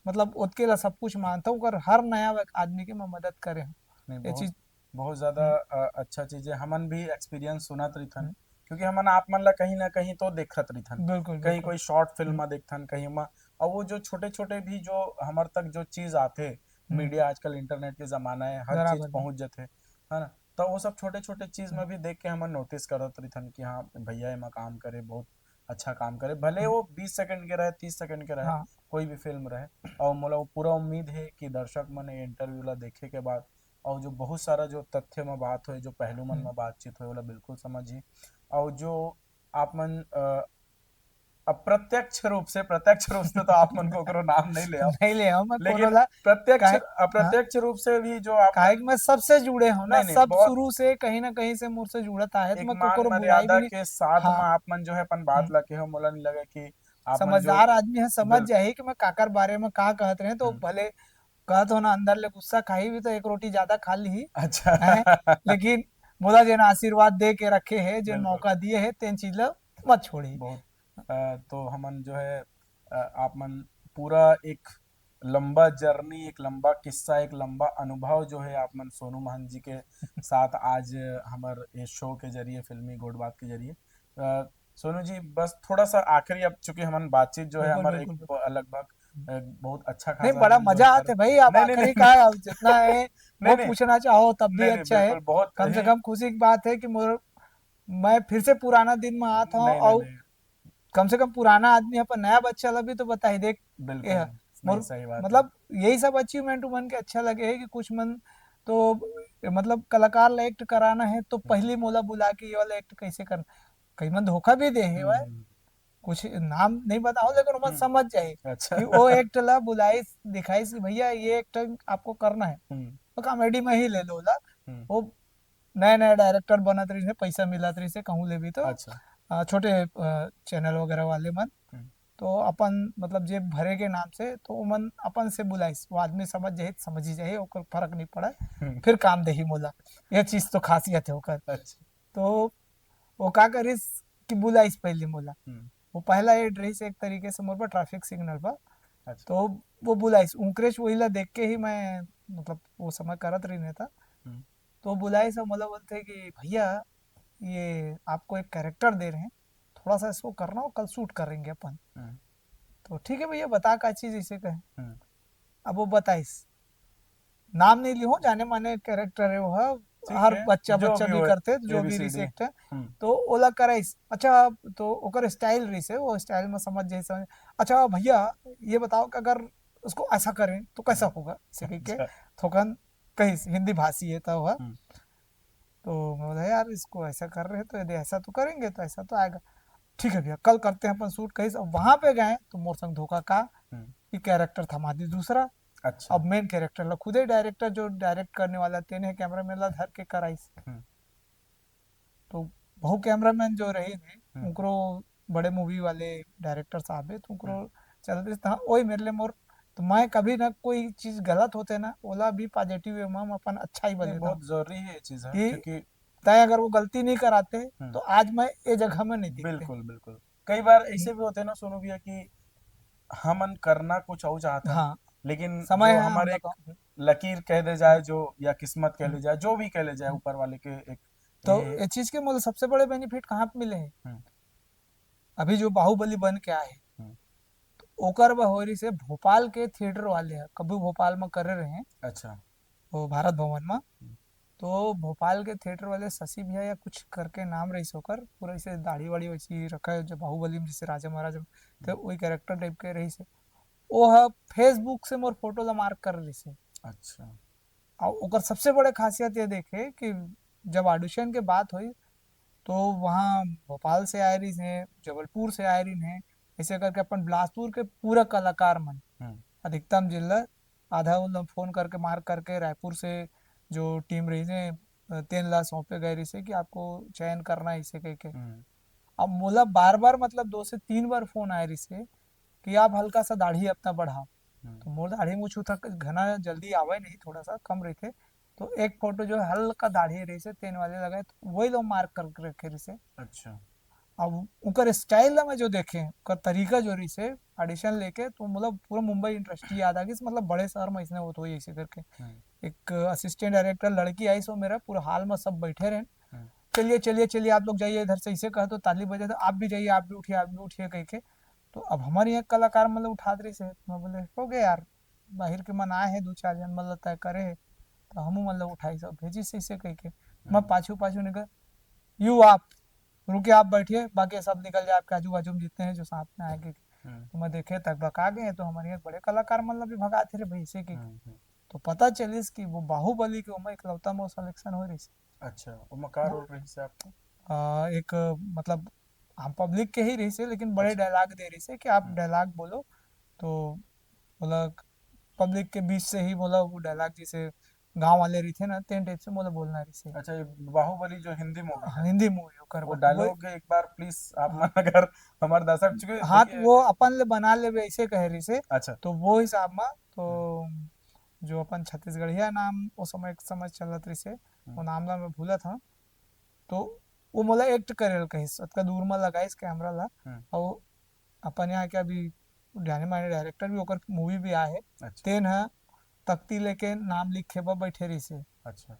मतलब, ओतके ला सब कुछ मानता हूँ, अगर हर नया व्यक-, आदमी के मैं मदद करे हूँ। नहीं, ये बहुत, चीज बहुत ज्यादा, हम्म। अ, अच्छा चीज है। हमन भी एक्सपीरियंस सुनत रहिथन, हम्म। क्योंकि हमन आप मन ला कहीं ना कहीं तो देखत रहिथन, बिल्कुल, कहीं बिल्कुल। कोई शॉर्ट फिल्म हम्म। में देखथन, कहीं में, और वो जो छोटे छोटे भी जो हमर तक जो चीज आथे, हम्म। मीडिया आजकल इंटरनेट के जमाना है, हर बराबर, चीज बराबर। पहुंच जाथे, है ना? तो वो सब छोटे छोटे चीज में हम्म। भी देख के हमन नोटिस करत रहिथन कि हाँ, भैया एमा काम करे, बहुत अच्छा काम करे, भले हम्म। वो बीस सेकंड के रहे, तीस सेकंड के रहे, हाँ। कोई भी फिल्म रहे। और मोला वो पूरा उम्मीद है कि दर्शक मन ये इंटरव्यू ला देखे के बाद और जो बहुत सारा जो तथ्य में बात होए, जो पहलू मन हम्म। में बातचीत होए, ओला बिल्कुल समझही। और जो आप मन, अ, अप्रत्यक्ष रूप से, प्रत्यक्ष रूप से तो आप मन को ओकरो नाम नहीं ले आओ। नहीं ले आओ, मैं लेकिन कोनो ला प्रत्यक्ष, काहे, अप्रत्यक्ष हाँ। रूप से भी जो आप काहे कि मैं सबसे जुड़े हूँ ना, नहीं, नहीं, सब बहुत शुरू से कहीं ना कहीं से मोर से जुड़त आए, तो एक मैं मान कोकरो बुराई भी मर्यादा नहीं। के साथ हाँ। में आप मन जो है अपन बात हम्म। ला के हो, मोला नहीं लगे कि आप मन जो समझदार आदमी है, समझ बिल- जाही कि मैं काकर बारे में का कहत रहे, तो हम्म। भले कहत हो ना, अंदर ले गुस्सा खाही भी तो एक रोटी ज्यादा खा ली। अच्छा। हैं? लेकिन मोला जेन आशीर्वाद दे के रखे है, जेन बिल्कुल। मौका दिए है, तेन चीज ला मत छोड़ी। बहुत, अ, तो हमन जो है, अ, आप मन पूरा एक लंबा जर्नी, एक लंबा किस्सा, एक लंबा अनुभव जो है आप मन सोनू महंत जी के साथ आज हमर ये शो के जरिए, फिल्मी गोठ बात के जरिए, अ, सोनू जी, बस थोड़ा सा आखिरी, अब चूंकि हमन बातचीत जो है बिल्कुल, हमर एक बिल्कुल, बिल्कुल। ब-, लगभग, अ, बहुत अच्छा नहीं, खासा बड़ा हमन जो मजा है आते भाई, आप नहीं, नहीं, आखिरी नहीं। का है, अब जितना है, नहीं, वो नहीं। पूछना चाहो तब भी नहीं, नहीं, अच्छा है। बिल्कुल, बहुत कम से ही कम खुशी की बात है कि मोर, मैं फिर से पुराना दिन में आता हूँ नहीं, नहीं, और नहीं। कम से कम पुराना आदमी अपन नया बच्चा ला भी तो बताई, देख, बिल्कुल, ये है। नहीं, मोर, सही बात है। मतलब, यही सब अचीवमेंट उमन के अच्छा लगे है कि कुछ मन तो, मतलब, कलाकार ला एक्ट कराना है तो हम्म। पहली मोला बुला के ये वाला एक्ट कैसे करना। कई मन धोखा भी दे है भाई, हम्म। कुछ नाम नहीं बताओ, लेकिन उमन हम्म। समझ जाए अच्छा। कि वो एक्ट ला बुलाइस, दिखाइस कि भैया, ये एक्ट आपको करना है, हम्म। तो कॉमेडी में ही ले लो ला। हम्म। वो नया नया डायरेक्टर बनत रहिस हे, पैसा मिलत रहिस हे, कहूँ ले भी तो, अच्छा। अ, छोटे, अ, चैनल वगैरह वाले मन। हम्म। तो अपन, मतलब, जेब भरे के नाम से, तो ओमन अपन से बुलाइस, वो आदमी समझ जाही, समझ ही जाही, ओकर फर्क नहीं पड़े, हम्म। फिर काम देही मोला। ये चीज तो खासियत है ओकर। अच्छा। तो वो का करिस कि बुलाइस पहले मोला। हम्म। वो पहला एड रहिस एक तरीके से मोर पर ट्रैफिक सिग्नल पर। अच्छा। तो वो बुलाइस, उनकरेच वही ला देख के ही मैं, मतलब, वो समय करत रहिन था। हम्म। तो बुलाइस, मोला बोलथे कि भैया, ये आपको एक कैरेक्टर दे रहे हैं, थोड़ा सा इसको करना हो, कल शूट करेंगे अपन। हम्म। तो ठीक है भैया, बता का चीज, इसे कहे। हम्म। अब वो बताइस, नाम नहीं लिहो, जाने माने कैरेक्टर है वो, ठीक हर है, बच्चा जो बच्चा भी भी हो, करते, जो भी A B C D। रिसेक्ट है, हम्म। तो ओला कराइस। अच्छा, तो ओकर स्टाइल रहिस हे, वो स्टाइल में समझ जाए, समझ। अच्छा भैया, ये बताओ कि अगर उसको ऐसा करें तो कैसा हम्म। होगा, इसे कह के अच्छा। थोकन कहिस, हिंदी भाषी है तो वह। हम्म। तो मैं बोला, यार, इसको ऐसा कर रहे हैं तो यदि ऐसा तो करेंगे तो ऐसा तो आएगा। ठीक है भैया, कल करते हैं अपन शूट, कहिस। अब वहां पे गए तो मोर संग धोखा का हम्म। कि कैरेक्टर थमा दी दूसरा। अच्छा। अब मेन कैरेक्टर ला खुदे डायरेक्टर जो डायरेक्ट करने वाला तेने कैमरामैन ला धर के कराइस। हम्म। तो बहु कैमरामैन जो रहिन हे, हम्म। उनकरो बड़े मूवी वाले डायरेक्टर साहब है, तो उनकरो हम्म। चलत रहिस, हाँ, वही मेरे लिए मोर, तो मैं कभी ना कोई चीज गलत होते ना, ओला भी पॉजिटिव वे में अपन अच्छा ही नहीं, बने बहुत जरूरी है ये चीज, हाँ, कि क्योंकि तय अगर वो गलती नहीं कराते, हम्म। तो आज मैं ये जगह में नहीं दिखते। बिल्कुल, बिल्कुल। कई बार ऐसे भी होथे ना सोनू भैया कि हमन करना कुछ अउ चाहत हन, हाँ। लेकिन समय जो है हमर हम एक लोग का। लकीर कह दे जाए जो, या किस्मत कह ले हम्म। जाए, जो भी कह ले जाए, हम्म। ऊपर वाले के एक तो ये ये चीज के मोला सबसे बड़े बेनिफिट कहाँ पे मिले हे? हम्म। अभी जो बाहुबली बन के आए हे, हम्म। तो ओकर बर हो रहिस हे भोपाल के थिएटर वाले ह, कभी भोपाल में करे रहे, अच्छा। वो भारत भवन में। हम्म। तो भोपाल के थिएटर वाले शशि भैया या कुछ करके नाम रहिस ओकर, पूरा ऐसे दाढ़ी वाड़ी वैसी रखा है, जो बाहुबली में जैसे राजा महाराजा, तो हम्म। वही कैरेक्टर टाइप के रहिस हे। वो ह Facebook से मोर फोटो ला मार्क कर लिस हे। अच्छा। और ओकर सबसे बड़े खासियत ये देखे कि जब ऑडिशन के बात हुई, तो वहाँ भोपाल से आए रहिस हे, जबलपुर से आए रहिस हे, ऐसे करके अपन बिलासपुर के पूरा कलाकार मन, हम्म। अधिकतम जिला, आधा उन लोग फोन करके, मार्क करके, रायपुर से जो टीम रहिस हे, अ, तेन ला सौंपे गए रहिस हे कि आपको चयन करना है, ऐसे कह के। हम्म। अब मोला बार बार, मतलब, दो से तीन बार फोन आए रहिस हे कि आप हल्का सा दाढ़ी अपना बढ़ाओ। हम्म। तो मोर दाढ़ी मूछ उतना घना जल्दी आवे नहीं, थोड़ा सा कम रहिथे। तो एक फोटो जो हल्का दाढ़ी रहिस हे, तेन वाले लगाए, तो वही लोग मार्क करके रखे रहिस हे। अच्छा। अब उनकर स्टाइल ला मैं जो देखे, उनकर तरीका जो रहिस हे ऑडिशन लेके, तो मतलब पूरा मुंबई इंडस्ट्री याद आ गई, मतलब बड़े शहर में इसने होत होही ऐसे करके। हम्म। एक असिस्टेंट डायरेक्टर लड़की आई, सो मेरा पूरा हॉल में सब बैठे रहे। हम्म। "चलिए, चलिए, चलिए, आप लोग जाइए इधर से", ऐसे कहे तो ताली बजे, तो "आप भी जाइए, आप भी उठिए, आप भी उठिए" कह के। तो अब हमारे यहाँ कलाकार मतलब उठा दे रहिस हे, तो मैं बोले, "हो गया यार, बाहर के मन आए हैं, दो चार जन मतलब तय करे हैं, तो हमू मतलब उठाई सब भेजिस ऐसे कह के।" मैं हम्म। पाछू पाछू निकल, "यू आप, रुके, आप बैठिए, बाकी सब निकल जाए आपके आजू बाजू में जितने हैं जो साथ में आएंगे।" हम्म। तो मैं देखे तक बका गए, तो हमारे यहाँ बड़े कलाकार मतलब भी भगाते रहे भाई ऐसे कह के। हम्म, हम्म। तो पता चलिस कि वो बाहुबली के ओमा इकलौता मोर सिलेक्शन हो रहिस। अच्छा, ओमा का वो रोल रहिस हे आपको? आ, एक, मतलब, हम पब्लिक के ही रहिस हे, लेकिन बड़े अच्छा। डायलॉग दे रहिस हे कि आप हम्म। डायलॉग बोलो, तो मोला पब्लिक के बीच से ही मोला वो डायलॉग, जैसे गांव वाले रहिथे ना, तेन टाइप से मोला बोलना रहिस हे। अच्छा, ये बाहुबली जो हिंदी मूवी हाँ, है, हिंदी मूवी ओकर वो बर-, डायलॉग एक बार प्लीज आप हाँ। मन अगर हमारे दर्शक चुके हाँ, तो देखिए वो अपन ले बना लेबे, ऐसे कहे रहिस हे। अच्छा। तो वो हिसाब में तो हम्म। जो अपन छत्तीसगढ़िया नाम वो समय, एक समय चलत रहिस हे, हम्म। वो नाम ला मैं भूलत हंव। तो वो मोला एक्ट करे ल कहिस, अतका दूर में लगाइस कैमरा ला। हम्म। और अपन यहाँ के अभी जाने माने डायरेक्टर भी, ओकर मूवी भी आए हे। अच्छा। तेन ह तख्ती लेके नाम लिखे बर बैठे रहिस हे। अच्छा।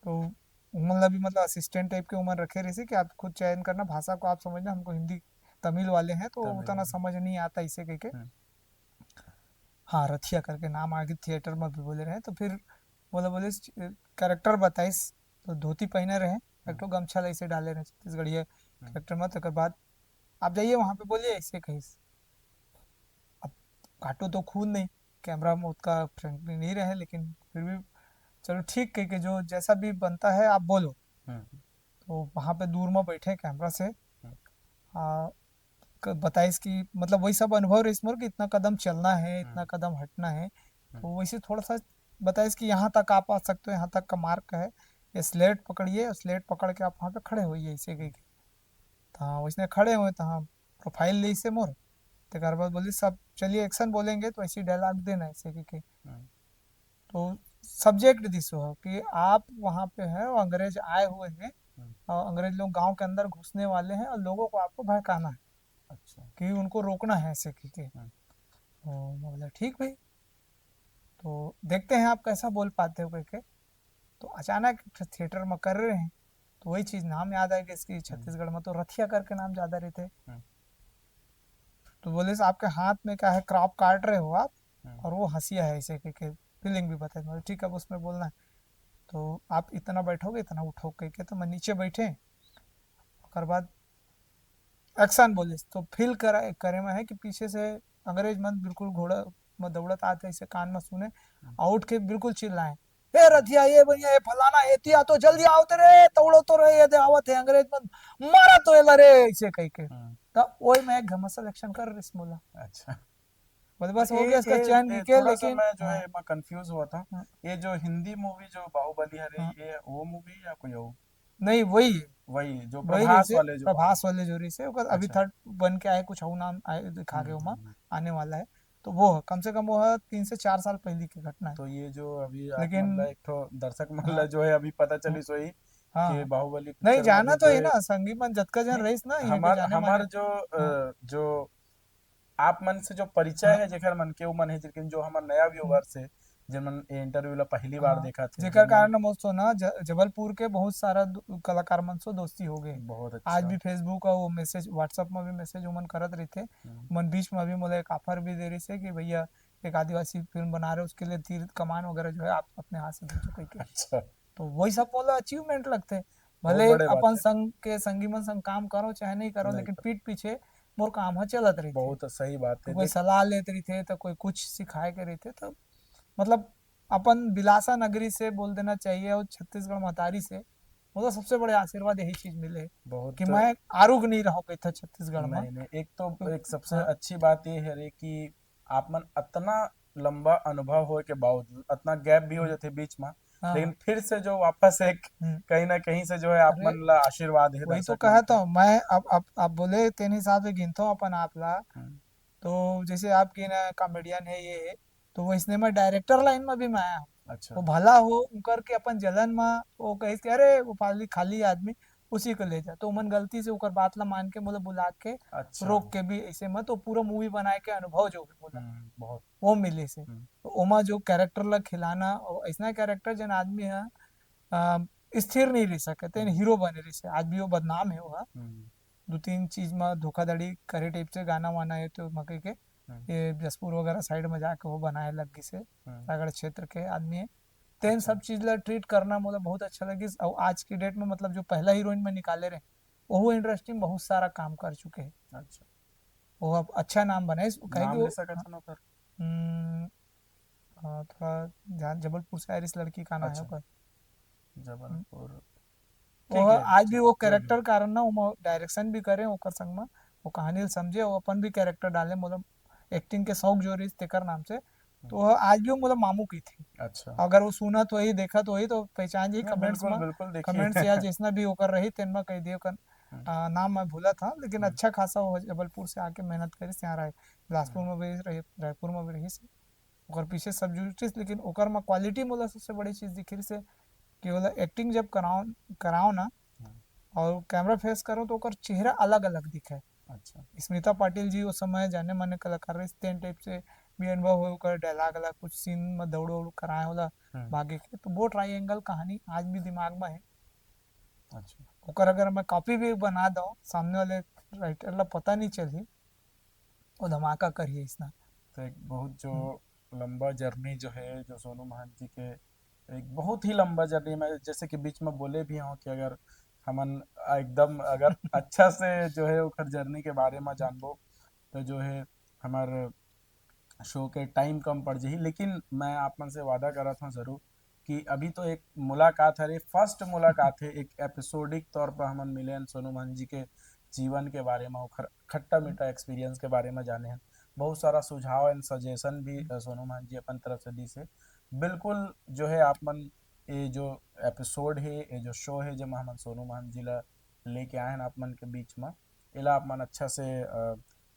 तो उमन ला भी मतलब असिस्टेंट टाइप के उमन रखे रहिस हे कि आप खुद चयन करना, भाषा को आप समझना, हमको हिंदी, तमिल वाले हैं तो तमिल उतना वाले। समझ नहीं आता इसे कह के। हम्म। हाँ, रथिया करके नाम आगे थिएटर में भी बोले रहे, तो फिर बोला बोले कैरेक्टर बताइस, तो धोती पहने रहे, एक हम्म। ठो गमछा ला ऐसे डाले रहे छत्तीसगढ़िया हम्म। कैरेक्टर में। तो ओकर बाद आप जाइए वहाँ पे बोलिए, ऐसे कहिस। अब काटू तो खून नहीं, कैमरा में उतना फ्रेंकली नहीं रहे, लेकिन फिर भी चलो ठीक कह के जो जैसा भी बनता है आप बोलो। हम्म। तो वहाँ पे दूर में बैठे कैमरा से, हम्म। आ, क-, बताइस कि मतलब वही सब अनुभव रहिस मोर कि इतना कदम चलना है, इतना हम्म। कदम हटना है। हम्म। तो वैसे थोड़ा सा बताइस कि यहाँ तक आप आ सकते हो, यहाँ तक का मार्क है, ये स्लेट पकड़िए, स्लेट पकड़ के आप वहाँ पे खड़े होइए, ऐसे कह के। तो वैसने खड़े हुए, तो हाँ, प्रोफाइल लिस हे मोर। तेकर बाद बोलिस, "सब चलिए एक्शन बोलेंगे, तो ऐसी डायलॉग देना", ऐसे कह के। हम्म। तो सब्जेक्ट दिस हो कि आप वहाँ पे हैं और अंग्रेज आए हुए हैं हम्म। और अंग्रेज लोग गांव के अंदर घुसने वाले हैं और लोगों को आपको भड़काना है अच्छा। कि उनको रोकना है, ऐसे कह के। हम्म। तो मैं बोला, "ठीक भाई, तो देखते हैं आप कैसा बोल पाते हो," कह के। तो अचानक थिएटर में कर रहे हैं, तो वही चीज नाम याद आ गया इसकी, हम्म। छत्तीसगढ़ में तो रथिया करके नाम ज्यादा रहिथे। हम्म। तो बोलिस, "आपके हाथ में क्या है, क्रॉप काट रहे हो आप, हम्म। और वो हंसिया है", ऐसे कह के फीलिंग भी बताई। मतलब, "ठीक है, अब उसमें बोलना है, तो आप इतना बैठोगे, इतना उठो," कह के। तो मैं नीचे बैठे, ओकर बाद एक्शन बोलिस, तो फील करा, करे में है कि पीछे से अंग्रेज मन बिल्कुल घोड़ा में दौड़त आते, ऐसे कान में सुने, हम्म। और उठ के बिल्कुल चिल्लाए, "ए रथिया, ए बनिया, ए फलाना, ए तिया, तो जल्दी आओ तो रे, तौड़ो तो रे, ये दे आवत है अंग्रेज मन, मारा तो एला रे," ऐसे कह के। हम्म। तो वही मैं एक घमसल एक्शन कर रहिस मोला। अच्छा। बोले, "बस हो ये, गया इसका ये, चयन ये निकल," थोड़ा सा लेकिन मैं जो हाँ। है, मैं कंफ्यूज हुआ था। हाँ। ये जो हिंदी मूवी जो बाहुबली हरे, हाँ। ये वो मूवी या कोई और? नहीं, वही है। वही है, जो वही प्रभास रहिसे, वाले जो प्रभास वाले जो रहिसे, ओकर अभी अच्छा। थर्ड बन के आए, कुछ और नाम आए, दिखा हम्म, के ओमा हम्म, हम्म। आने वाला है। तो वो है, कम से कम वो है तीन से चार साल पहले की घटना है। तो ये जो अभी आप लेकिन मतलब एक ठो दर्शक मन हाँ। ला जो है अभी पता चली हाँ। सोई हाँ। के बाहुबली नहीं, पिक्चर जाना में तो है जो ना, संगी मन जतका जन नहीं, रहिस ना, ये हमार जाने माने। जो अ, हाँ। जो आप मन से जो परिचय हाँ। है, जेकर मन के, वो मन है, लेकिन जो हमर नया व्यूअर्स है, जेमन ये इंटरव्यू ला पहली बार हाँ, देखत है, जेकर जेमन कारण मोर सो ना ज-, जबलपुर के बहुत सारा दो-, कलाकार मन से दोस्ती हो गए। बहुत आज अच्छा। भी Facebook और वो मैसेज, WhatsApp में भी मैसेज उमन करत रहिथे। हम्म, उमन बीच में अभी मोला एक ऑफर भी दे रहिस है कि भैया, एक आदिवासी फिल्म बना रहे, उसके लिए तीर कमान वगैरह जो है आप अपने हाथ से भेजो कह के। अच्छा। तो वही सब मोला अचीवमेंट लगथे। बहुत भले बड़े बात अपन है। संग के संगी मन संग काम करो चाहे नहीं करो, नहीं लेकिन करो। पीठ पीछे मोर काम ह चलत रहिथे। बहुत सही बात तो है। कोई देख, सलाह लेत रहिथे, तो कोई कुछ सिखाए के रहिथे, तो मतलब अपन बिलासा नगरी से बोल देना चाहिए और छत्तीसगढ़ महतारी से मतलब सबसे बड़े आशीर्वाद यही चीज मिले है बहुत कि मैं आरुग नहीं रहो गई था छत्तीसगढ़ में। नहीं, नहीं, एक तो तो एक सबसे हाँ, अच्छी बात ये है रे कि आप मन अतना लंबा अनुभव होए के बावजूद, अतना गैप भी हो हम्म, जाथे बीच में, हाँ, लेकिन हाँ, फिर से जो वापस एक हम्म। कहीं ना कहीं से जो है आप अरे, मन ला आशीर्वाद है वही तो दर्शक मन कहा के। तो मैं, अब अब अब बोले तेन हिसाब से गिनथो अपन आप ला। हम्म, तो जैसे आप गिना कॉमेडियन है, ये है, तो वैसने मैं डायरेक्टर लाइन में भी मैं आया हूँ। वो अच्छा। भला हो उनकर के अपन जलन में वो कहिस कि अरे वो खाली खाली आदमी, उसी को ले जा, तो उमन गलती से ओकर बात ला मान के मोला बुला के अच्छा। रोक के भी ऐसे मत, तो पूरा मूवी बनाए के अनुभव जो भी बोला हम्म, बहुत। वो मिले से। हम्म, तो ओमा जो कैरेक्टर ला खिलाना और ऐसना कैरेक्टर जन आदमी है अ, स्थिर नहीं रह सके, तेन हम्म, हीरो बने रहिस है। आज भी वो बदनाम है वो, हाँ। हम्म, दो तीन चीज में धोखाधड़ी करे टाइप से गाना वाना है तो मके के हम्म, ये जसपुर वगैरह साइड में जाके वो बनाए लग गई से, हम्म, रायगढ़ क्षेत्र के आदमी है। तेन अच्छा। सब चीज ला ट्रीट करना मोला बहुत अच्छा लगिस। और आज की डेट में मतलब जो पहला हीरोइन में निकाले रहे, वो इंडस्ट्री में बहुत सारा काम कर चुके हैं। अच्छा। वो अब अच्छा नाम बनाइस, काहे कि नाम वो ले सकत हन ओकर? हम्म, हाँ, थोड़ा ध्यान, जबलपुर से आइरिस लड़की का नाम है अच्छा। ओकर। हम्म। जबलपुर। वो ठीक है, आज भी ठीक वो है, कोई नहीं। कैरेक्टर कारण ना, वो डायरेक्शन भी करे, ओकर संग में वो कहानी ल समझे, वो अपन भी कैरेक्टर डाले, मतलब एक्टिंग के शौक जो रहिस तेकर नाम से। तो हम्म, वो आज भी वो मतलब मामू की थी। अच्छा। अगर वो सुनत होही, देखत होही तो पहचान जाही। नहीं, कमेंट्स बिल्कुल, में, बिल्कुल देखिए। कमेंट्स या जैसना भी ओकर रही, तेन में कह दिए ओकर, हम्म, आ, नाम मैं भूला था, लेकिन हम्म, अच्छा खासा वो जबलपुर से आके मेहनत करिस, यहाँ रहे, बिलासपुर हम्म, में भी रही, रायपुर में भी रहिस। ओकर पीछे सब जुटिस, लेकिन ओकर में क्वालिटी मोला सबसे बड़ी चीज दिखिस से कि ओला एक्टिंग जब कराओ, कराओ ना हम्म, और कैमरा फेस करो तो ओकर चेहरा अलग अलग दिखे। अच्छा। स्मिता पाटिल जी उस समय जाने माने कलाकार रहिस, तेन टाइप से भी अनुभव हो, ओकर डायलॉग अलग, कुछ सीन में दौड़ उड़ कराए होला हम्म, भागे के, तो वो ट्रायंगल कहानी आज भी दिमाग में है। अच्छा। ओकर अगर मैं कॉपी भी बना दऊं, सामने वाले राइटर ला पता नहीं चलही, वो धमाका करही इसना। तो एक बहुत हम्म, जो लंबा जर्नी जो है, जो सोनू महंत जी के एक बहुत ही लंबा जर्नी, मैं जैसे कि बीच में बोले भी हूँ कि अगर हमन एकदम अगर अच्छा से जो है ओकर जर्नी के बारे में जानबो तो जो है हमार शो के टाइम कम पड़ जाही, लेकिन मैं आप मन से वादा करत हूँ जरूर कि अभी तो एक मुलाकात हरे, फर्स्ट मुलाकात है, एक एपिसोडिक तौर पर हमन मिले हन सोनू महंत जी के जीवन के बारे में, ओखर खट्टा मीठा एक्सपीरियंस के बारे में जाने हन। बहुत सारा सुझाव एंड सजेशन भी अ, सोनू महंत जी अपन तरफ से दी से। बिल्कुल जो है आप मन ये जो एपिसोड है, ये जो शो है, जेमा हमन सोनू महंत जी ला लेके आए हैं आप मन के बीच में, एला आप मन अच्छा से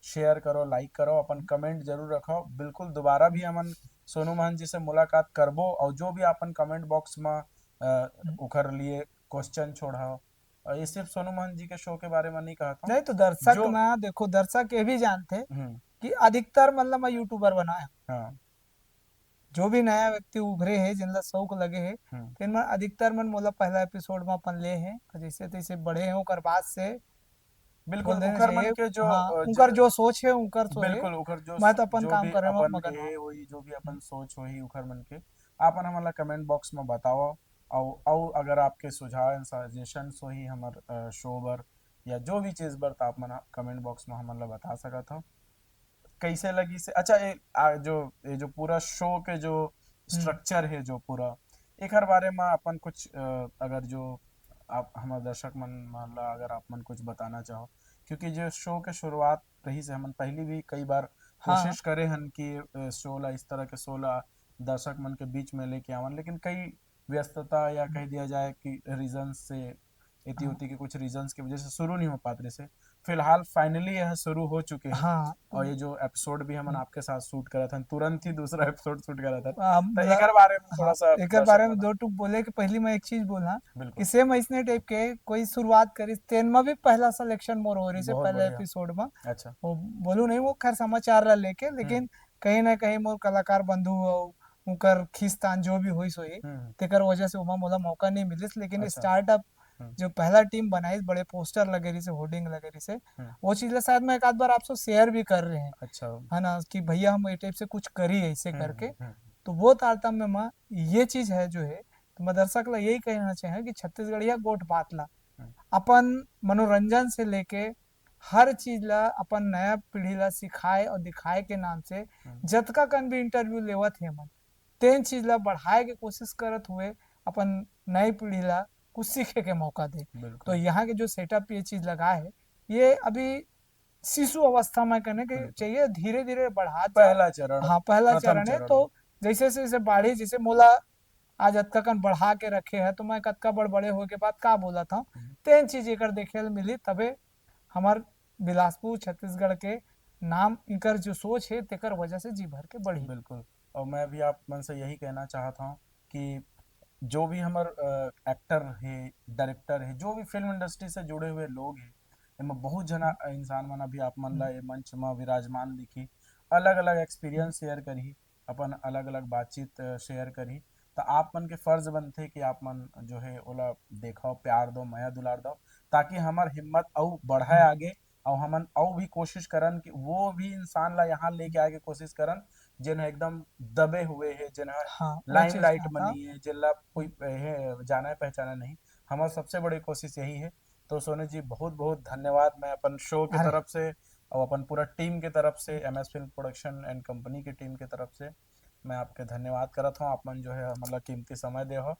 शेयर करो, लाइक करो, अपन कमेंट जरूर रखो। बिल्कुल दोबारा भी हमन सोनू महंत जी से मुलाकात करबो और जो भी अपन कमेंट बॉक्स में अ, हम्म। ओखर लिए क्वेश्चन छोड़ाओ। और ये सिर्फ सोनू महंत जी के शो के बारे में नहीं कहा था। नहीं तो दर्शक जो ना, देखो, दर्शक ये भी जानते हम्म, कि अधिकतर मतलब मैं यूट्यूबर बनाया हूँ। हाँ, जो भी नया व्यक्ति उभरे है, जिनला शौक लगे है, हम्म, तेन मन अधिकतर मन मोला पहला एपिसोड में अपन ले हैं, और जैसे तैसे बढ़े हैं, ओकर बाद से बिल्कुल। बोल देना ओकर मन चाहिए। के जो हाँ, अ, उनकर जो जो सोच है, उनकर सोच बिल्कुल है, ओकर जो मैं स- तो अपन जो काम भी करे में अपन मगन ये हूँ। होई, जो भी अपन हम्म, सोच होही ओकर मन के, आप मन हमन ला कमेंट बॉक्स में बताओ। और और अगर आपके सुझाव एंड सजेशंस होही हमर शो बर या जो भी चीज बर, तो आप मन कमेंट बॉक्स में हमन ला बता सकत हो। कैसे लगी से, अच्छा, ए, आ, जो ये जो पूरा शो के जो हम्म। स्ट्रक्चर है, जो पूरा एकर बारे में अपन कुछ अ, अगर जो आप हमर दर्शक मन मन ला अगर आप मन कुछ बताना चाहो, क्योंकि जो शो के शुरुआत रही से हमन पहली भी कई बार हाँ। कोशिश करे हन कि अ, शो ला, इस तरह के शो ला दर्शक मन के बीच में लेके आवन, लेकिन कई व्यस्तता या कह दिया जाए कि रीजन से, एती हाँ। ओती के कुछ रीजन्स की वजह से शुरू नहीं हो पात रहे से। फिलहाल finally यह शुरू हो चुके हैं। हाँ। और ये जो एपिसोड भी हमन आपके साथ शूट करत हन, तुरंत ही दूसरा एपिसोड शूट करत हन। हम तो बोला- एकर बारे में थोड़ा हाँ, सा एकर बारे में दो टूक बोले कि पहली मैं एक चीज बोलना कि बिल्कुल। सेम ऐसने टाइप के कोई शुरुआत करिस, तेन में भी पहला सिलेक्शन मोर हो रही से बहुत पहले बढ़िया। एपिसोड में। अच्छा। वो बोलू नहीं, वो खैर समाचार ला लेके, लेकिन कहीं ना कहीं मोर कलाकार बंधु हो, उनकर खींचतान जो भी होइस होही, हम्म। तेकर वजह से ओमा मोला मौका नहीं मिलिस। लेकिन अच्छा। स्टार्टअप हम्म। जो पहला टीम बनाइस, बड़े पोस्टर लगे रही से, होर्डिंग लगे रही से, हम्म। वो चीज ला शायद मैं एक आध बार आपसे शेयर भी कर रहे हैं, अच्छा। है ना, कि भैया हम ये टाइप से कुछ करी ऐसे हम्म, करके। हम्म, हम्म। तो वो तारतम्य में ये चीज है जो है, तो मैं दर्शक ला यही कहना चाहे कि छत्तीसगढ़िया गोठ बात ला हम्म। अपन मनोरंजन से लेके हर चीज ला अपन नया पीढ़ी ला सिखाए और दिखाए के नाम से हम्म। जतका कन भी इंटरव्यू लेवत हे मन, तेन चीज ला बढ़ाए के कोशिश करत हुए अपन नई पीढ़ी ला कुछ सीखे के मौका दे। तो बिल्कुल। यहाँ के जो सेटअप ये चीज लगा है, ये अभी शिशु अवस्था में कहने के बिल्कुल। चाहिए, धीरे धीरे बढ़ा जा। पहला चरण, हाँ, पहला प्रथम चरण है। चरण। तो जैसे जैसे बाढ़ी, जैसे मोला आज अतका कन बढ़ा के रखे है, तो मैं कतका बड़ बड़े होए के बाद का बोलत हूँ, हम्म। तेन चीज एकर देखे ल मिली, तबे हमार बिलासपुर छत्तीसगढ़ के नाम, इनकर जो सोच है, तेकर वजह से जी भर के बढ़ी। बिल्कुल। और मैं भी आप मन से यही कहना चाहत हूँ कि जो भी हमर एक्टर है, डायरेक्टर है, जो भी फिल्म इंडस्ट्री से जुड़े हुए लोग हैं, एमा बहुत जना इंसान मन अभी आप मन ला ये मंच में विराजमान दिखी, अलग अलग एक्सपीरियंस शेयर करही, अपन अलग अलग बातचीत शेयर करही। तो आप मन के फर्ज बनथे कि आप मन जो है ओला देखो, प्यार दो, मया दुलार दो, ताकि हमर हिम्मत अउ बढ़े आगे, और हमन अउ भी कोशिश करन कि वो भी इंसान ला यहाँ लेके आए के कोशिश करन जेन ह एकदम दबे हुए है, जेन ह हाँ, वो चीज लाइमलाइट था, में हाँ। नहीं है, जेन ला कोई है जाना है पहचाना नहीं। हमार सबसे बड़ी कोशिश यही है। तो सोनू जी, बहुत बहुत धन्यवाद मैं अपन शो के अरे। तरफ से और अपन पूरा टीम के तरफ से, M S film production and company की टीम के तरफ से मैं आपके धन्यवाद करत हूँ। आप मन जो है हमला कीमती समय दे हो,